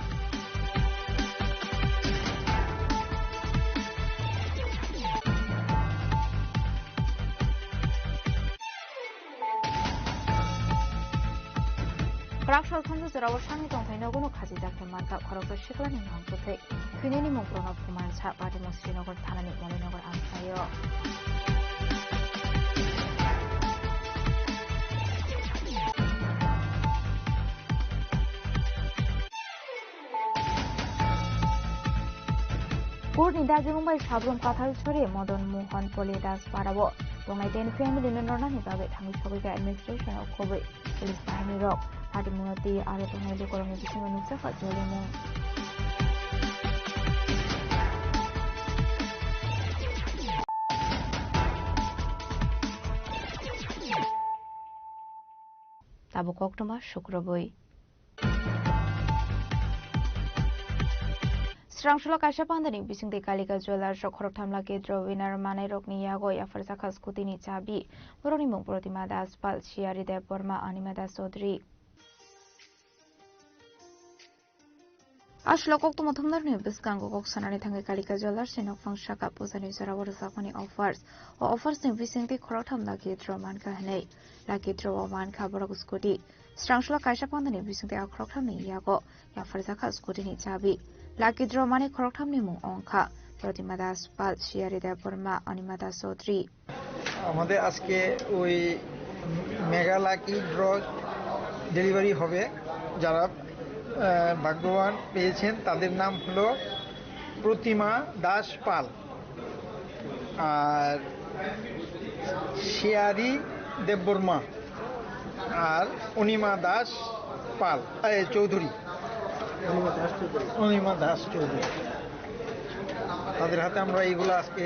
Kwrak sal thansa jorao sani tongthai nogono khachijak khe mankha khoroksa siklani mangkwthwi. Thwinani mung Pranab Kumar Jha, patimung Srinagar thanani Molinogar amchaio. Court ni dagimung bai sabrum kathal sori Madan Mohan Poli Das Parao tongnai ten family no nornani bagwi thangwi sogwi kha administration o kubui police bahini rok. Patimung no twi aro tongnai lukurokni bisingo nukjakha jolimung. Tabuk koktwma Sukrobwi. Srangsola kaisa pandani bisingtwi Kalika Jewellers o khoroktham lucky draw winner manwirokni yago yapharjakha scooty ni chabi. Borokni mung Protima Das Pal, Siyari Deb Borma, Anima Das Chaudhary. Aswk koktwma thumnarni bwskango kok sanani thangwi Kalika Jewellers ni nokphang saka pujani jorao rwjakmani offers. O offers ni bisingtwi khoroktham lucky draw mankha hwnwi. Lucky draw o mankha borok scooty. Srangsola kaisa pandani bisingtwi a khoroktham ni yago yapharjakha scooty ni chabi. Lucky draw mani khoroktham ni mung wngkha Protima Das Pal, Siyari Deb Borma, Anima Das Chaudhary. আমাদের আজকে ওই mega lucky draw delivery হবে। যারা, আহ, ভাগ্যবান পেয়েছেন, তাদের নাম হলো প্রতিমা দাস পাল, আর শিয়ারি দেববর্মা, আর অনিমা দাস পাল, এ, চৌধুরী। অনিমা দাস চৌধুরী। তাদের হাতে আমরা এইগুলো আজকে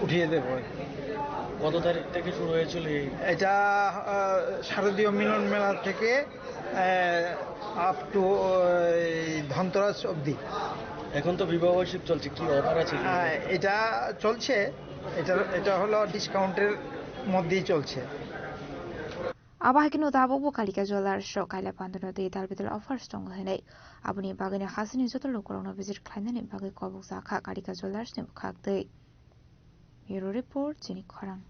উঠিয়ে দেবো। কত তারিখ থেকে শুরু হয়েছিল এই? এটা, আহ, শারদীয় মিলন মেলা থেকে, আহ, আপ টু, আহ, এই ধনতেরাস অবধি। এখন তো বিবাহ বার্ষিক চলছে, কি অফার আছে? আহ, এটা চলছে, এটা, এটা হলো ডিসকাউন্টের মধ্যেই চলছে। Abo hai kheno tabukbo Kalika Jewellers rok kaila pandano tei tal betal offers tongo hinwi. Aboni bagwino hasini joto lukurokno visit khlainani bagwi kobokjakha Kalika Jewellers ni bwkhaktwi. Bureau Report, Chini Khorang.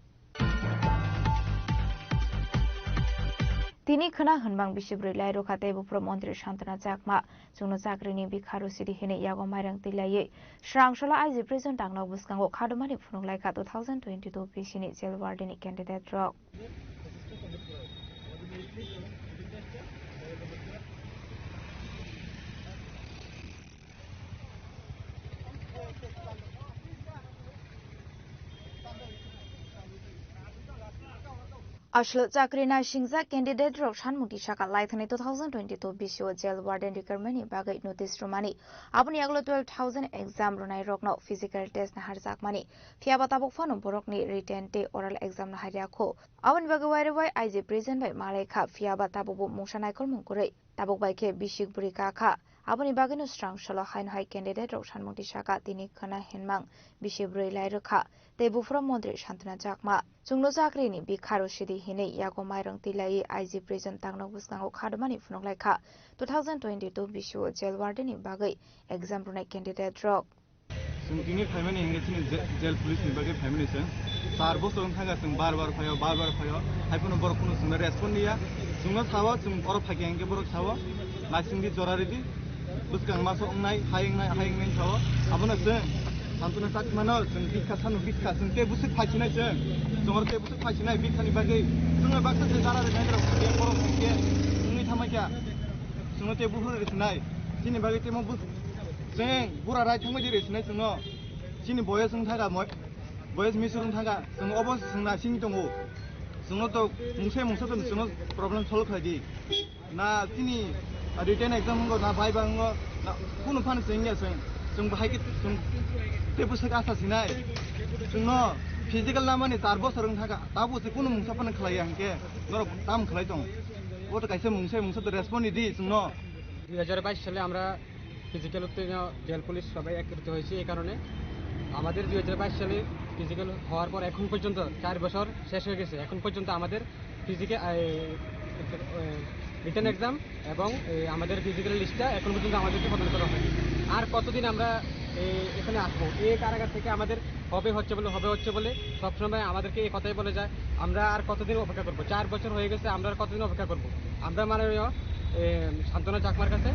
Tini khwna hwnbang bisi bwrwi lai rwkha tei buphuru montri Santana Chakma chwngno chakrini bikha rw sidi hinwi yago mairang twi laiwi. Srangsola I G prison tangnok bwskango khadumani phunuk laikha two thousand twenty-two B C ni jail warden ni candidate rok. Aswk chakri naisingjak candidate rok sanmung tisaka laithani two thousand twenty-two B C O jail warden recruitment ni bagwi notice rwmani. Aboni yagulo twelve thousand exam rwnai rokno physical test naharjakmani. Phiyaba tabuk phano borokni written tei oral exam naharya kho. Aboni bagwi wairwi I G prison bai malai kha, phiyaba tabukbo mungsa naikolmung kwrwi. Tabuk bai khe bisik bwrwi ka kha. Aboni bagwino srang solo haino hai candidate rok sanmung tisaka tini khwna hinmang bisi bwrwi lai rwkha. Tei buphuru montri Santana Chakma chwngno chakrini bikha rw sidi hinwi yago mairang twi laiwi I G prison tangnok bwskango khadumani phunuk lai kha. Two thousand twenty-two B C O jail warden ni bagwi exam rwnai candidate rok. Chwng tini phaimani hinkhe chini je-, jail police ni bagwi phaimani chwng. Char bosor wng thangkha chwng bar bar phaio, bar bar phaio. Hai phano borok phano chwngno respond liya. Chwngno sao chwng oro phaikha hinkhe borok sao. Naisingdi jora ridi. Bwskang maso wngnai, hai wngnai, hai wngnai sao. Abono chwng Santana Chakmano chwng bikha sanu bikha chwng tei bwswk phaisinai chwng. Chwng oro tei bwswk phaisinai bikhani bagwi. Chwngno baksa se jara rinai borok hinkhe borok hinkhe wngwi thamakya. Chwngno tei buphuru risinai. Chini bagwi tei mo bus-, chwng bura rai thangbai di risinai chwngno. Chini boyes wng thangkha, moi-, boyes misur wng thangkha. Chwng obo chwng naising tongo. Chwngno to mungsa mungsa to chwngno problem solve khlai di. Na chini written exam wngo, na viva wngo, na kunu phano chwng ya chwng. Chwng bahai khe chwng tei bwswk asa sinai. Chwngno physical lamani char bosor wng thangkha. Tabuk se kunu mungsa phano khlai ya hinkhe norok tam khlai tong. Obo to kaisa mungsa mungsa to respond di chwngno. দুই হাজার বাইশ সালে আমরা ফিজিক্যাল উত্তেজনা, jail police সবাই একত্রিত হয়েছে। এই কারণে আমাদের দুই হাজার বাইশ সালে ফিজিক্যাল হওয়ার পর এখন পর্যন্ত, চার বছর শেষ হয়ে গেছে, এখন পর্যন্ত আমাদের ফিজিক্যাল রিটেন এক্সাম এবং এই আমাদের ফিজিক্যাল লিস্টটা এখন পর্যন্ত আমাদেরকে প্রদান করা হয়নি। আর কতদিন আমরা এই এখানে আসবো? এই কারাগার থেকে আমাদের হবে হচ্ছে বলে, হবে হচ্ছে বলে সবসময় আমাদেরকে এই কথাই বলে যায়। আমরা আর কতদিন অপেক্ষা করবো? চার বছর হয়ে গেছে, আমরা আর কতদিন অপেক্ষা করবো? আমরা মাননীয় এ, সান্ত্বনা চাকমার কাছে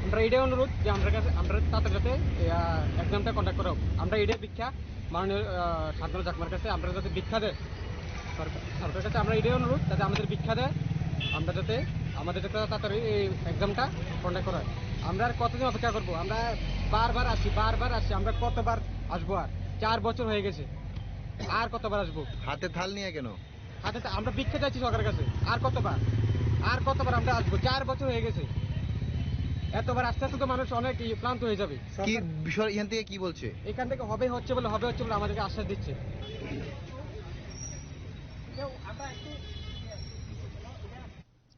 আমরা এটাই অনুরোধ যে আমরা কাছে, আমরা তাড়াতাড়ি যাতে এক্সামটা কন্ডাক্ট করা হোক। আমরা এটাই ভিক্ষা মাননীয় আহ, সান্ত্বনা চাকমার কাছে, আমরা যাতে ভিক্ষা দেয় সরকার, সরকারের কাছে আমরা এটাই অনুরোধ যাতে আমাদের ভিক্ষা দেয়, আমরা যাতে, আমাদের যাতে তাড়াতাড়ি এই এক্সামটা কন্ডাক্ট করা হয়। আমরা আর কতদিন অপেক্ষা করবো? আমরা বারবার আসি, বারবার আসি, আমরা কতবার আসবো? আর চার বছর হয়ে গেছে, আর কতবার আসবো? হাতে থাল নিয়ে কেন? হাতে তো আমরা ভিক্ষা চাইছি সরকারের কাছে। আর কতবার, আর কতবার আমরা আসবো? চার বছর হয়ে গেছে। এতবার আস্তে আস্তে তো মানুষ অনেক ইয়ে, ক্লান্ত হয়ে যাবে। কি বিষয়, এখান থেকে কি বলছে? এখান থেকে হবে হচ্ছে বলে, হবে হচ্ছে বলে আমাদেরকে আশ্বাস দিচ্ছে।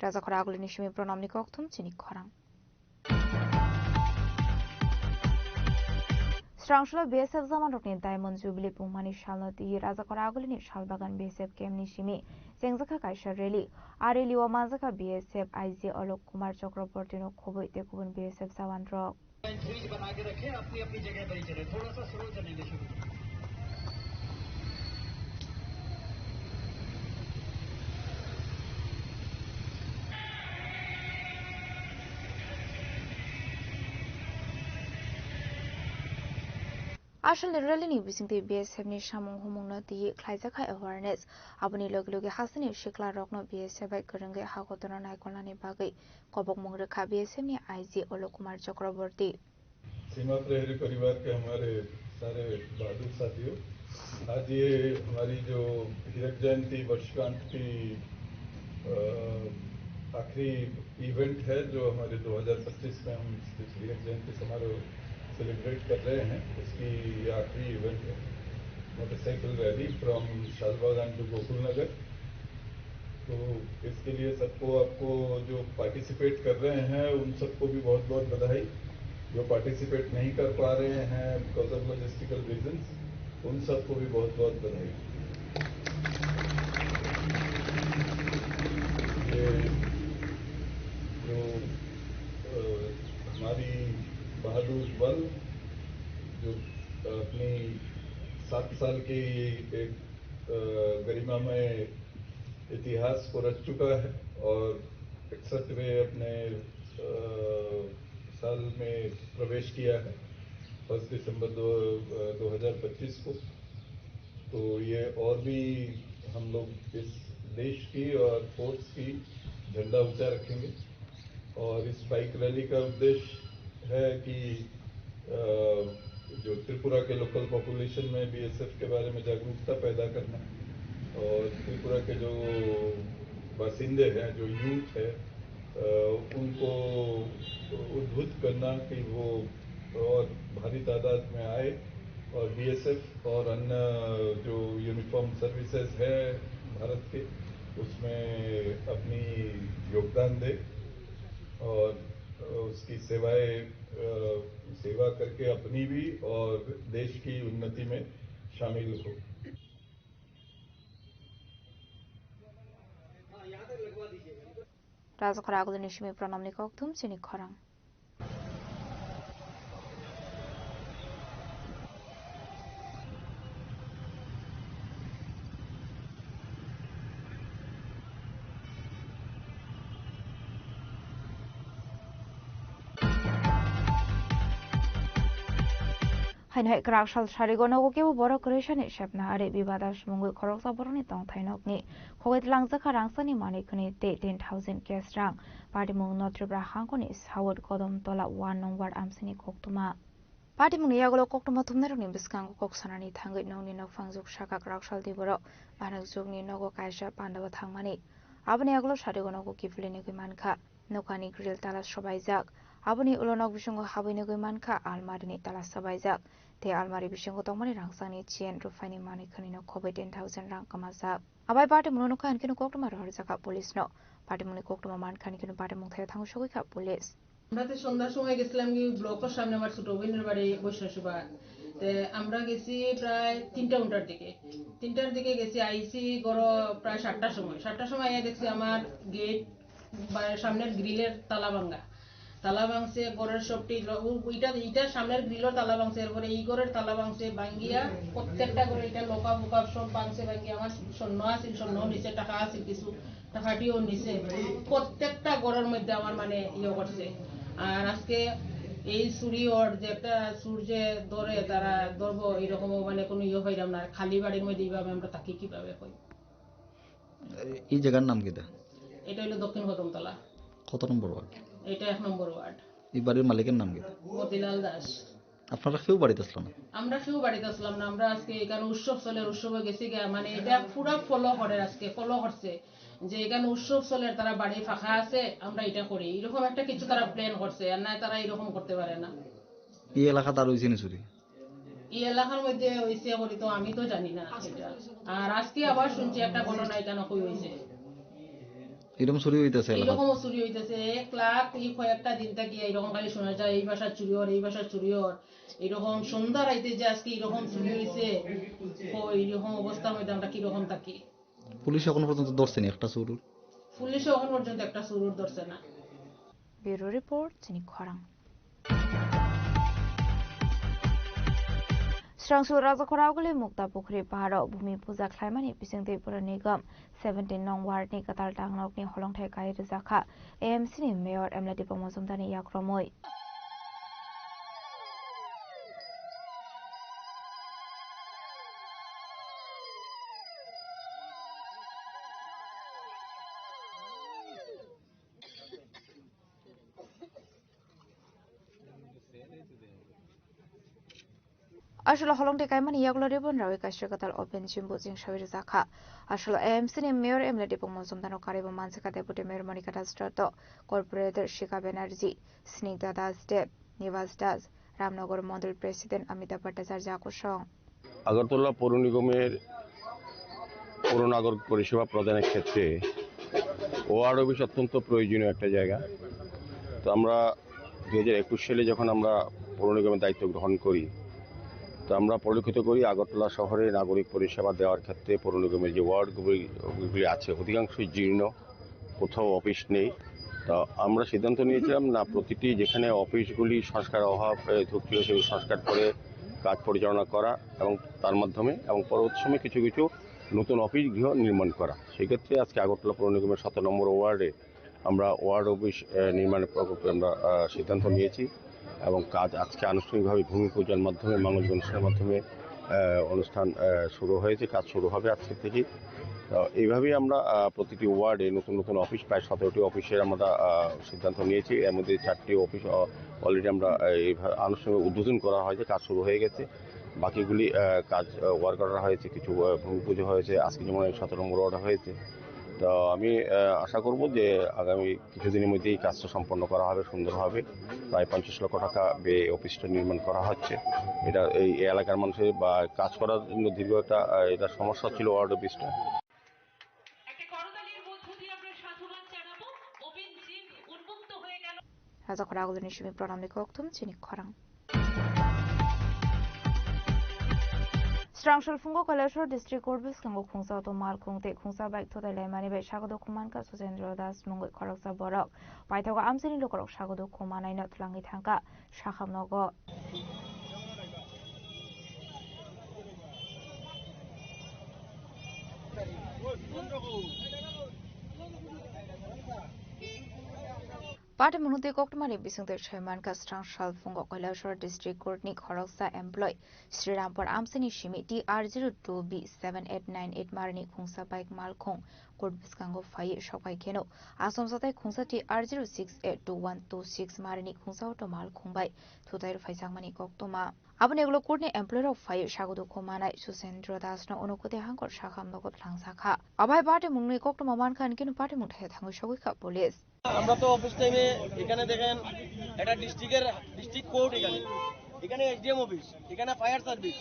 Rajakhor agulini simi pranamni kokthum chini khorang. Srangsulo B S F jawanrokni Diamond Jubilee pungmani salno twi Rajakhor agulini Salbagan B S F campni simi chengjakha kaisa rally. A rally-o manjakha B S F I G Alok Kumar Chakrabortino khobwi tei kubun B S F jawanrok. Freeze बना के रखें, अपनी अपनी जगह पर ही चले, थोड़ा सा स्लो चलेंगे शुरू। Aswlni rally ni bisingtwi B S F ni samung humungno twi khlaijakha awareness. Aboni logi logi hasteni siklarokno B S F bai kwrwngwi hakotorno naikolnani bagwi kobokmung rwkha B S F ni I G Alok Kumar Chakraborty. सीमा प्रहरी परिवार के हमारे सारे बहादुर साथियों, आज ये हमारी जो हीरक जयंती वर्षगांठ की, अ, आखिरी इवेंट है, जो हमारे दो हज़ार पच्चीस में हम इस हीरक जयंती समारोह सेलिब्रेट कर रहे हैं, उसकी ये आखिरी इवेंट है। Motorcycle rally from Shalbagan to Gokul Nagar। तो इसके लिए सबको, आपको जो पार्टिसिपेट कर रहे हैं, उन सबको भी बहुत बहुत बधाई। जो पार्टिसिपेट नहीं कर पा रहे हैं because of logistical reasons, उन सबको भी बहुत बहुत बधाई। ये जो, अ, हमारी बहादुर वन जो अपनी सात साल की एक, अ, गरिमामय इतिहास को रच चुका है और इकसठवें अपने, अ, साल में प्रवेश किया है, फर्स्ट दिसंबर दो, अ, दो हज़ार पच्चीस को। तो ये और भी हम लोग इस देश की और फोर्स की झंडा ऊंचा रखेंगे। और इस बाइक रैली का उद्देश्य है कि, अ, जो त्रिपुरा के लोकल पॉपुलेशन में बीएसएफ के बारे में जागरूकता पैदा करना और त्रिपुरा के जो बासिंदे हैं, जो यूथ है, अ, उनको उद्बुद्ध करना कि वो और भारी तादाद में आए और बीएसएफ और अन्य जो यूनिफॉर्म सर्विसेज है भारत के, उसमें अपनी योगदान दे और उसकी सेवाएं, अ, सेवा करके अपनी भी और देश की उन्नति में शामिल हो। Rajakhor agulini simi pranamni kokthum chini khorang. Haino hai kwrak sal sarigo nogo kebo borok kwrwi sani sepna ari bibada sumungwi khoroksa borokni tongthai nokni khogwi tlangjak kha rangchakni manwi khwnwi tei ten thousand cash rang. Patimung no Tripura hangkoni South Kodom Tola one number amsini koktwma. Patimungni yagulo koktwma thumnairokni bwskango kok sanani thangwi nokni nokphang juk saka kwrak sal twi borok banwk jukni nogo kaisa pandao thangmani. Aboni yagulo sarigo nogo kiphilwi nugwi mankha. Nokani grill tala sobaijak. Aboni ulo nok bisingo habwi nugwi mankha almari ni tala sobaijak. Tei almari bisingo tongmani rangchakni chain ruphaini manwi khwnwino khobwi ten thousand rang kwmajak. Abai patimungno nukha hinkhe koktwma rohorjakha police no. Patimungni koktwma mankha hinkhe patimung thaio thango sogwikha police. আমরা তো সন্ধ্যার সময় গেছিলাম কি ব্লকের সামনে আমার ছোট বোনের বাড়ি বৈষ্ণব সভা। তে আমরা গেছি প্রায় তিনটা ঘন্টার দিকে, তিনটার দিকে গেছি, আইছি ঘরো প্রায় সাতটার সময়। সাতটার সময় আইয়া দেখছি আমার গেট বা সামনের গ্রিলের তালা ভাঙা, তালা ভাঙছে, ঘরের সবটি ল-, উ-, ইটা, ইটার সামনের গ্রিলর তালা ভাঙছে, এরপরে এই ঘরের তালা ভাঙছে, ভাঙ্গিয়া প্রত্যেকটা ঘরে এটা লোকা বোকা সব ভাঙছে, ভাঙ্গিয়া আমার স্বর্ণ আছিল, স্বর্ণ নিচে টাকা আছিল কিছু, টাকাটিও নিছে। প্রত্যেকটা ঘরের মধ্যে আমার মানে ইয়ে করছে। আর আজকে এই চুরি ওর যে একটা চুর যে ধরে তারা ধরবো, এরকমও মানে কোনো ইয়ে হইলাম না। আর খালি বাড়ির মধ্যে এইভাবে আমরা থাকি কিভাবে হই? এই জায়গার নাম কিতা? এটা হলো দক্ষিণ কদমতলা। কত নম্বর ওয়ার্ড? এটা এক নম্বর ওয়ার্ড। এই বাড়ির মালিকের নাম কিতা? মতিলাল দাস। আপনারা কেউ বাড়িত আসলো না? আমরা কেউ বাড়িত আসলাম না। আমরা আজকে এখানে উৎসব চলে, উৎসবে গেছি গিয়া, মানে এটা পুরা ফলো করে, আজকে ফলো করছে যে এখানে উৎসব চলে, তারা বাড়ি ফাঁকা আছে, আমরা এটা করি, এরকম একটা কিছু তারা প্ল্যান করছে, আর না তারা এরকম করতে পারে না। এই এলাকাত আর হইছে নি চুরি? এই এলাকার মধ্যে হইছে করি তো আমি তো জানি না এটা। আর আজকে আবার শুনছি একটা ঘটনা এখানে কই হইছে। এরকম চুরি হইতেছে এলাকাত? এরকমও চুরি হইতেছে। এক লাখ এই কয়েকটা দিন থাকি এরকম খালি শোনা যায়, এই বাসার চুরি হর, এই বাসার চুরি হর। এরকম সন্ধ্যা রাইতে যে আজকে এরকম চুরি হইছে, তো এরকম অবস্থার মধ্যে আমরা কিরকম থাকি? পুলিশ এখন পর্যন্ত ধরছে নি একটা চুরুর? পুলিশে এখন পর্যন্ত একটা চুরুর ধরছে না। ব্যুরো রিপোর্ট, চিনি খরাং। Srangsul Rajakhoraguli Mukta Pukhri paharo bhumi puja khlaimani bisingtwi Pura Nigam seventeen nong ward ni kwtal tangnokni holongthai kai rwjakha A M C ni mayor M L A Dipok Mojumdar ni yakromwi. Aswlo holongthai kaimani yagulo ribbon rawi kaisa kwtal open gym bo cheng sawi rwjakha. Aswlo A M C ni mayor M L A Dipok Mojumdar no karwi bo manjakha Deputy Mayor Monika Das Dotto, Corporator Shikha Banerjee, Snigdha Das Deb, Nivas Das, Ramnagar Mondol President Amitabh Bhattacharya Jakusong. Agartala পৌর নিগমের পৌর নাগরিক পরিষেবা প্রদানের ক্ষেত্রে word office অত্যন্ত প্রয়োজনীয় একটা জায়গা। তো আমরা দুই হাজার একুশ সালে যখন আমরা পৌর নিগমের দায়িত্ব গ্রহণ করি, তো আমরা পরিলক্ষিত করি আগরতলা শহরে নাগরিক পরিষেবা দেওয়ার ক্ষেত্রে পৌর নিগমের যে ওয়ার্ডগুলি, গুলি আছে অধিকাংশই জীর্ণ, কোথাও অফিস নেই। তো আমরা সিদ্ধান্ত নিয়েছিলাম না, প্রতিটি যেখানে অফিসগুলি সংস্কার অভাব, এ, ত্রুটি হয়েছে, সংস্কার করে কাজ পরিচালনা করা এবং তার মাধ্যমে এবং পরবর্তী সময়ে কিছু কিছু নতুন অফিস গৃহ নির্মাণ করা। সেক্ষেত্রে আজকে আগরতলা পৌর নিগমের সতেরো নম্বর ওয়ার্ডে আমরা ওয়ার্ড অফিস, এ, নির্মাণের প্রকল্পে আমরা, আ, সিদ্ধান্ত নিয়েছি এবং কাজ আজকে আনুষ্ঠানিকভাবে ভূমি পূজার মাধ্যমে, মাঙ্গলিক অনুষ্ঠানের মাধ্যমে, আ, অনুষ্ঠান, আ, শুরু হয়েছে, কাজ শুরু হবে আজকে থেকে। তো এইভাবেই আমরা, আহ, প্রতিটি ওয়ার্ডে নতুন নতুন অফিস, প্রায় সতেরোটি অফিসের আমরা, আহ, সিদ্ধান্ত নিয়েছি। এর মধ্যে চারটি অফিস, আহ, already আমরা, আহ, এইভাবে আনুষ্ঠানিক উদ্বোধন করা হয়েছে, কাজ শুরু হয়ে গেছে। বাকিগুলি, আহ, কাজ, আহ, ওয়ার্ক অর্ডার হয়েছে, কিছু, আহ, ভূমি পুজো হয়েছে, আজকে যেমন এই সতেরো নম্বর ওয়ার্ড হয়েছে। তো আমি, আহ, আশা করব যে আগামী কিছুদিনের মধ্যে এই কাজটা সম্পন্ন করা হবে সুন্দরভাবে। প্রায় পঞ্চাশ লক্ষ টাকা ব্যয়ে অফিসটা নির্মাণ করা হচ্ছে। এটা এই এলাকার মানুষের বা কাজ করার জন্য দীর্ঘ একটা, আহ, এটা সমস্যা ছিল ওয়ার্ড অফিসটা। একটা করতালির মধ্য দিয়ে আমরা সাধুবাদ জানাবো। ওপেন জিম উন্মুক্ত হয়ে গেল। Rajakhoraguli ni simi pranamni kokthum chini khorang. Srangsul phungo Kailasor district court bwskango khungsa auto malkhung tei khungsa bike thutai laimani bai sago dukhu mankha Sujendra Das mungwi khoroksa borok. Paithago amchaini lukurok sago dukhu manaino twlangwi thangkha sakham nogo. Patimung twi koktwmani bisingtwi saimankha Srangsul phungo Kailasor district court ni khoroksa employee Sri Rampur amchaini simi T R zero two B seven eight nine eight marini khungsa bike malkhung court bwskango phaiwi sokphai kheno, asomsatai khungsa T R zero six eight two one two six marini khungsa auto malkhung bai thutai rwphaijakmani koktwma. Aboni ulo court ni employee rok phaiwi sago dukhu manai Susendra Das no unukuti hangkor sakham nogo twlangjakha. Abai patimungni koktwma mankha, hinkhe no patimung thaya thangwi sogwi kha police. আমরা তো অফিস টাইমে এখানে দেখেন, এটা ডিস্ট্রিক্টের, district court এখানে, এখানে SDM office, এখানে ফায়ার সার্ভিস,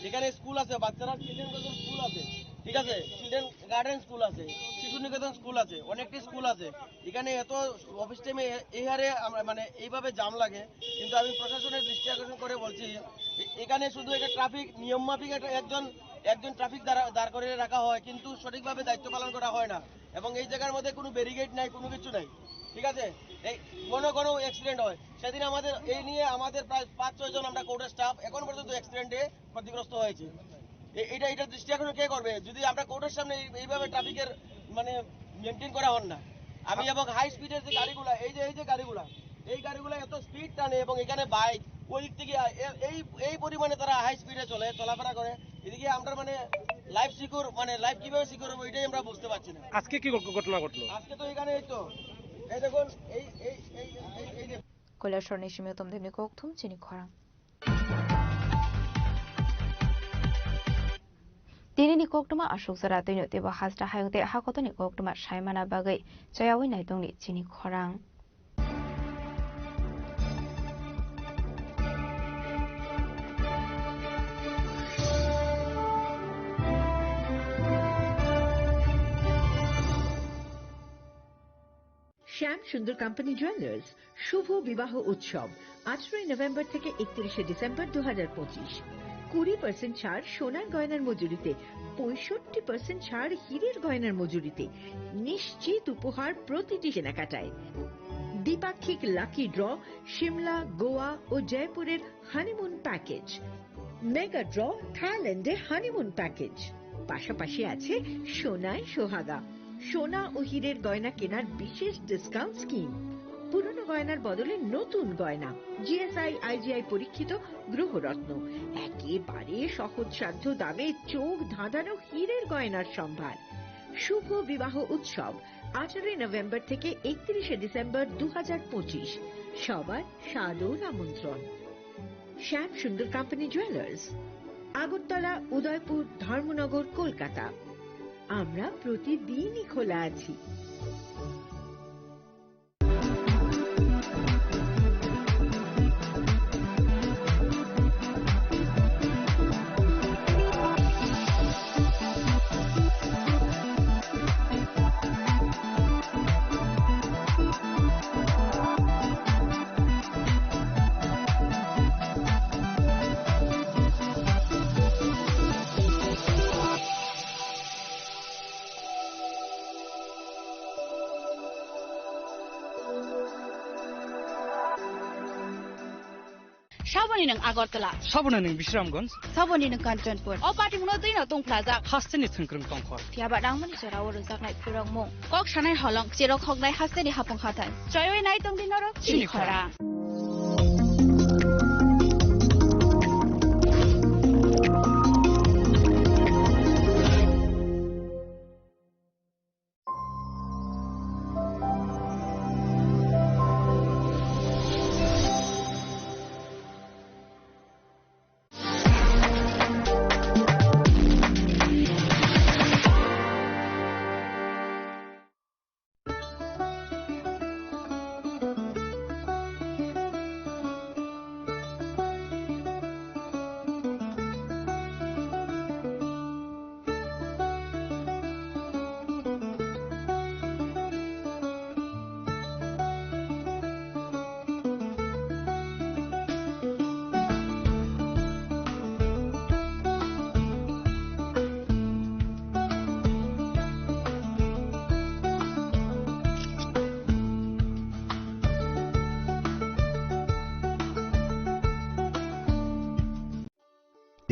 এখানে স্কুল আছে, বাচ্চারা চিলড্রেন স্কুল আছে, ঠিক আছে, চিলড্রেন গার্ডেন স্কুল আছে, শিশু নিকেতন স্কুল আছে, অনেকটি স্কুল আছে, এখানে এত অফিস টাইমে এ-, এই হারে আমরা মানে এইভাবে জাম লাগে। কিন্তু আমি প্রশাসনের দৃষ্টি আকর্ষণ করে বলছি, এ-, এখানে শুধু একটা ট্রাফিক নিয়ম মাফিক একটা একজন, একজন ট্রাফিক দাঁড়া-, দাঁড় করে রাখা হয়, কিন্তু সঠিকভাবে দায়িত্ব পালন করা হয় না। এবং এই জায়গার মধ্যে কোনো ব্যারিকেড নাই, কোনো কিছু নাই, ঠিক আছে? এই ঘন ঘন অ্যাক্সিডেন্ট হয়। সেদিন আমাদের এই নিয়ে আমাদের প্রায় পাঁচ ছয় জন আমরা কোর্টের স্টাফ এখন পর্যন্ত অ্যাক্সিডেন্টে ক্ষতিগ্রস্ত হয়েছে। এ-, এটা, এটা দৃষ্টি আকর্ষণ কে করবে? যদি আমরা কোর্টের সামনে এই-, এইভাবে ট্রাফিকের মানে মেনটেন করা হন না, আমি এবং হাই স্পিডের যে গাড়িগুলা, এই যে, এই যে গাড়িগুলা, এই গাড়িগুলা এত স্পিড টানে এবং এখানে বাইক ওই দিক থেকে আ-, এ-, এই, এই পরিমাণে তারা হাই স্পিডে চলে, চলাফেরা করে। এদিকে আমরা মানে লাইফ সিকিউর, মানে লাইফ কিভাবে সিকিউর হবে, এটাই আমরা বুঝতে পারছি না। আজকে কি ঘট-, ঘটনা ঘটলো? আজকে তো এখানে এই তো, এই দেখুন, এই, এই, এই, এই, এই যে কৈলাসহরni simi tomdemni kokthum chini khorang. Tinini koktwma aswk jora twino teibo hasta hayung tei hakotorni koktwma saimana bagwi chayaui naitongni chini khorang. শ্যাম সুন্দর কোম্পানি জুয়েলার্স শুভ বিবাহ উৎসব, আঠারোই নভেম্বর থেকে একত্রিশে ডিসেম্বর দু হাজার পঁচিশ। কুড়ি পার্সেন্ট ছাড় সোনার গয়নার মজুরিতে, পঁয়ষট্টি পার্সেন্ট ছাড় হীরের গয়নার মজুরিতে, নিশ্চিত উপহার প্রতিটি কেনাকাটায়। দ্বিপাক্ষিক লাকি ড্র, সিমলা, গোয়া ও জয়পুরের হানিমুন প্যাকেজ, মেগা ড্র, থাইল্যান্ডে হানিমুন প্যাকেজ, পাশাপাশি আছে সোনায় সোহাগা, সোনা ও হীরের গয়না কেনার বিশেষ ডিসকাউন্ট স্কিম, পুরনো গয়নার বদলে নতুন গয়না, জিএসআই আইজিআই পরীক্ষিত গ্রহরত্ন, একেবারে সহজসাধ্য দামে চোখ ধাঁধানো হীরের গয়নার সম্ভার। শুভ বিবাহ উৎসব, আঠারোই নভেম্বর থেকে একত্রিশে ডিসেম্বর দু হাজার পঁচিশ। সবার সাদর আমন্ত্রণ। শ্যাম সুন্দর কোম্পানি জুয়েলার্স, আগরতলা, উদয়পুর, ধর্মনগর, কলকাতা। আমরা প্রতিদিনই খোলা আছি। Saboni nwng Agartala. Saboni nwng Bisramganj. Saboni nwng Kanchanpur. O patimungno twino tongphlajak. Hasteni thwngkwrwng tongkhor. Phiya ba nangmani jorao rwjaknai phwrwngmung. Kok sanai holong, cherok hoknai hasteni hapung hathai. Choywi nai tongdi norok chini khorang.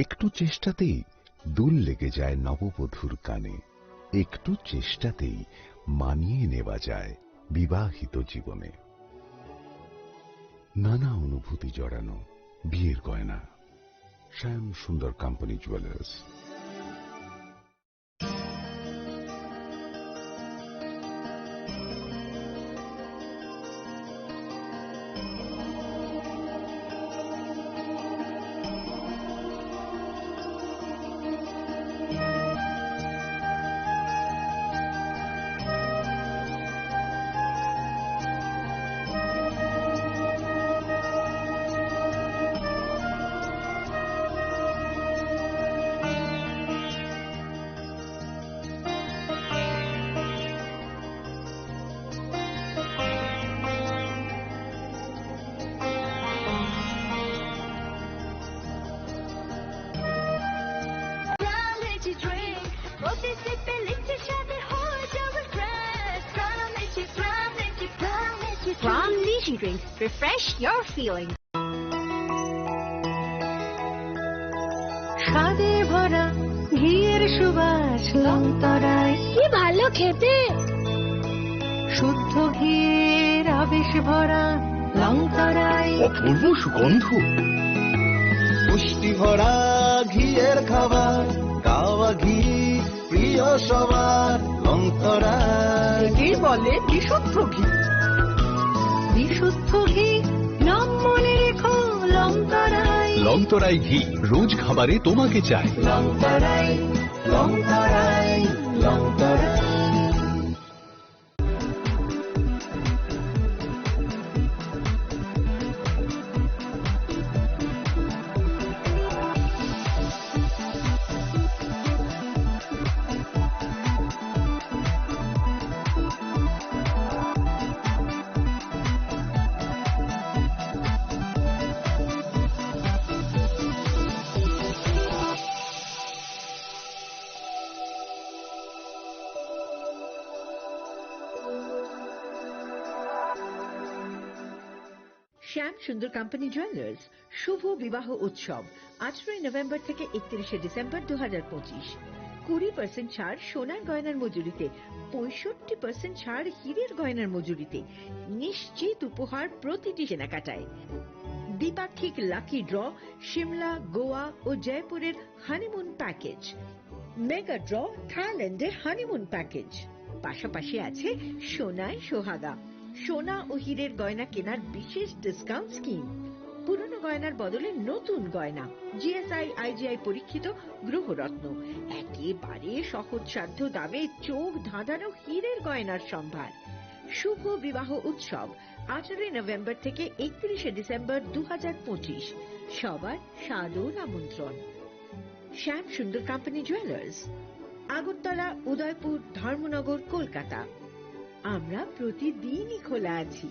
একটু চেষ্টাতেই দুল লেগে যায় নববধূর কানে, একটু চেষ্টাতেই মানিয়ে নেওয়া যায় বিবাহিত জীবনে। নানা অনুভূতি জড়ানো বিয়ের গয়না। শ্যাম সুন্দর company jewellers. Drinks, refresh your feelings. স্বাদে ভরা ঘিয়ের সুবাস লংতরায়। কি ভালো খেতে! শুদ্ধ ঘিয়ের আবেশ ভরা লংতরায়। অপূর্ব সুগন্ধ। পুষ্টি ভরা ঘিয়ের খাবার, গাওয়া ঘি প্রিয় সবার লংতরায়। একেই বলে বিশুদ্ধ ঘি। বিশুদ্ধ ঘি, নাম মনে রেখো লংতরায়। লংতরাই ঘি, রোজ খাবারে তোমাকে চাই। লংতরায়, লংতরায়, লংতরায়। শ্যাম সুন্দর কোম্পানি জুয়েলার্স শুভ বিবাহ উৎসব, আঠারোই নভেম্বর থেকে একত্রিশে ডিসেম্বর দু হাজার পঁচিশ। কুড়ি পার্সেন্ট ছাড় সোনার গয়নার মজুরিতে, পঁয়ষট্টি পার্সেন্ট ছাড় হীরের গয়নার মজুরিতে, নিশ্চিত উপহার প্রতিটি কেনাকাটায়। দ্বিপাক্ষিক লাকি ড্র, সিমলা, গোয়া ও জয়পুরের হানিমুন প্যাকেজ। মেগা ড্র, থাইল্যান্ডে হানিমুন প্যাকেজ। পাশাপাশি আছে সোনায় সোহাগা, সোনা ও হীরের গয়না কেনার বিশেষ ডিসকাউন্ট স্কিম। পুরনো গয়নার বদলে নতুন গয়না, জিএসআই, আইজিআই পরীক্ষিত গ্রহরত্ন, একেবারে সহজসাধ্য দামে চোখ ধাঁধানো হীরের গয়নার সম্ভার। শুভ বিবাহ উৎসব, আঠারোই নভেম্বর থেকে একত্রিশে ডিসেম্বর দু হাজার পঁচিশ। সবার সাদর আমন্ত্রণ। শ্যাম সুন্দর কোম্পানি জুয়েলার্স, আগরতলা, উদয়পুর, ধর্মনগর, কলকাতা। আমরা প্রতিদিনই খোলা আছি।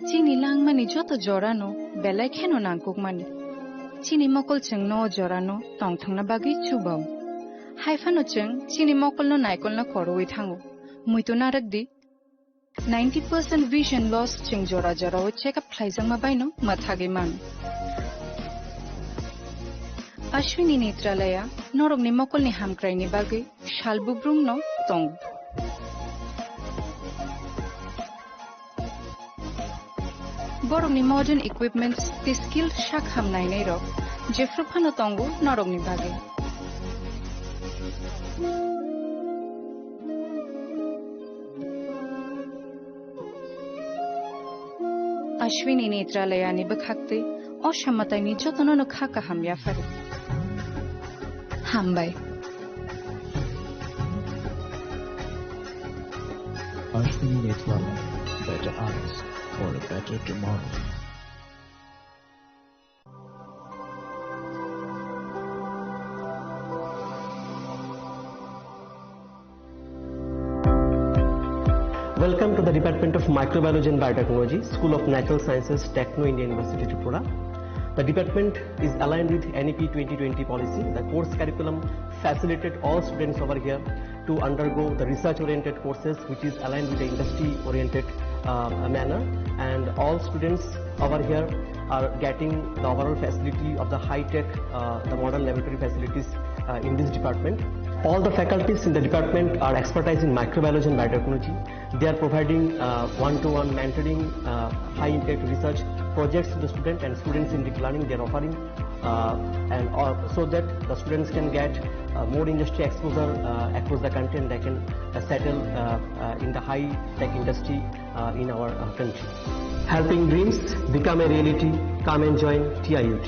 Chini langmani joto jorano belai kheno nangkukmani. Chini mokol chwngno o jorano tongthokna bagwi chubao. Haiphano chwng chini mokolno naikolno khorwi thango. Muitu narwk di. Ninety percent vision loss chwng jora jorao check up khlaijakma baino mwthagwi mano. Ashwini Netralaya norokni mokolni hamkraini bagwi sal bubrumno tongo. Borokni modern equipments tei skilled sak ham nainairok jephru phano tongo norokni bagwi. Ashwini Netralayani bwkhaktwi o samataini jotono no kha kaham yaphari. Hambai. Ashwini Netralaya, better eyes for a better tomorrow. Welcome to the Department of Microbiology and Biotechnology, School of Natural Sciences, Techno India University, Tripura. The department is aligned with N E P twenty twenty policy. The course curriculum facilitate all students over here to undergo the research-oriented courses, which is aligned with the industry-oriented, uh, manner. And all students over here are getting the overall facility of the high-tech, uh, the modern laboratory facilities, uh, in this department. All the faculties in the department are expertise in microbiology and biotechnology. They are providing, uh, one-to-one mentoring, uh, high-impact research projects to the student and students in deep learning. They are offering, uh, and, uh, so that the students can get, uh, more industry exposure, uh, across the country, and they can, uh, settle, uh, uh, in the high-tech industry, uh, in our, uh, country. Helping dreams become a reality. Come and join T I U T.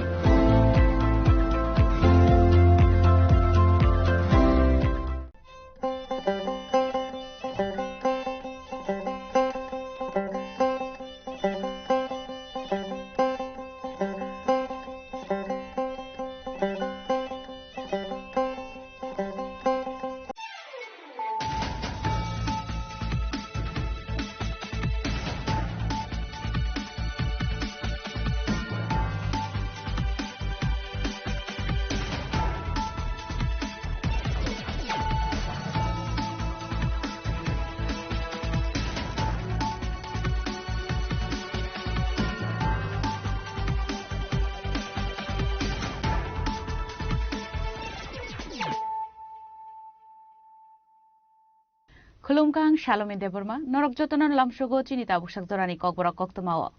Khulumkha, ang Salome Debbarma, norok jotono lamsogo chini tabuksak jorani kokborok koktwmao.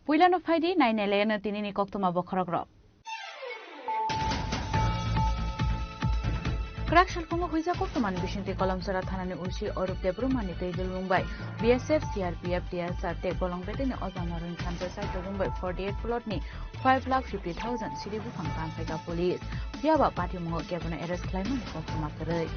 Puilano phaidi, nainailaino tinini koktwma bokhorokrok. Kwrak salphungo huijak koktwmani bisingtwi Kolomsora thanani O C Arup Debbarmani twi dulbung bai B S F, C R P F, T S R tei bolong bedeni oja narwkni thansa saichubung bai forty eight plot ni five lakh fifty thousand siri buphang tanphaikha police. Phiyaba patimungo kebono arrest khlaimani koktwma kwrwi.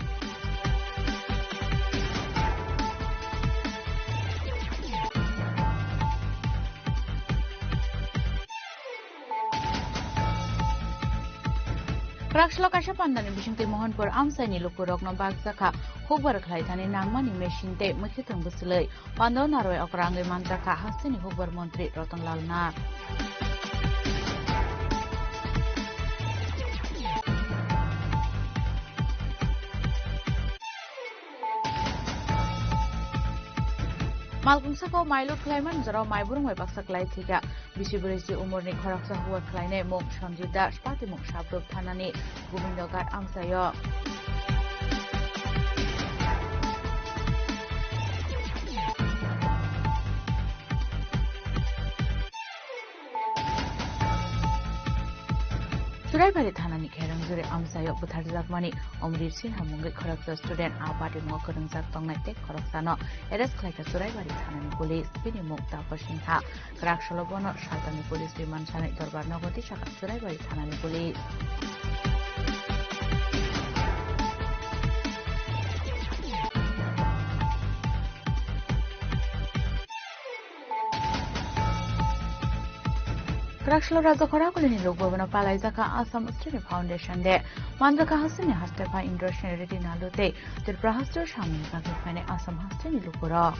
Kwraksalo kaisa pandani bisingtwi Mohanpur amchaini lukurokno bakjakha hukbar khlai thani nangmani machine tei mwkhwtwng bwchwlwi. Pando narwai okra wngwi manjakha hasteni hukbar montri Ratan Lal Nath. Malkung saka o mai lut khlaimani jorao mai burung bai baksa klai thwikha. Bisi bwrwi si umorni khoroksa hukbar khlainai mung Sanjit Das, patimung Sabrup thanani Gobindo Ghat amchaio. Churaibari thanani Kherang Juri amchaio butharjakmani Omrit Sinha mungwi khoroksa student a patimungo kwrwngjak tongnai tei khoroksano arrest khlaikha Churaibari thanani police. Bini mung Tapar Sinha. Kwraksalo bono saltani police remand sanai dorbar nogo tisakha Churaibari thanani police. Kwraksalo Raja Khora Kulini Lok Bhavan-o palaijakha Assam Student Foundation Day. Manjakha hasteni haste pha Indrasen Reddy Nalu tei Tripura haste samung jagwi phainai Assam hasteni lukurok.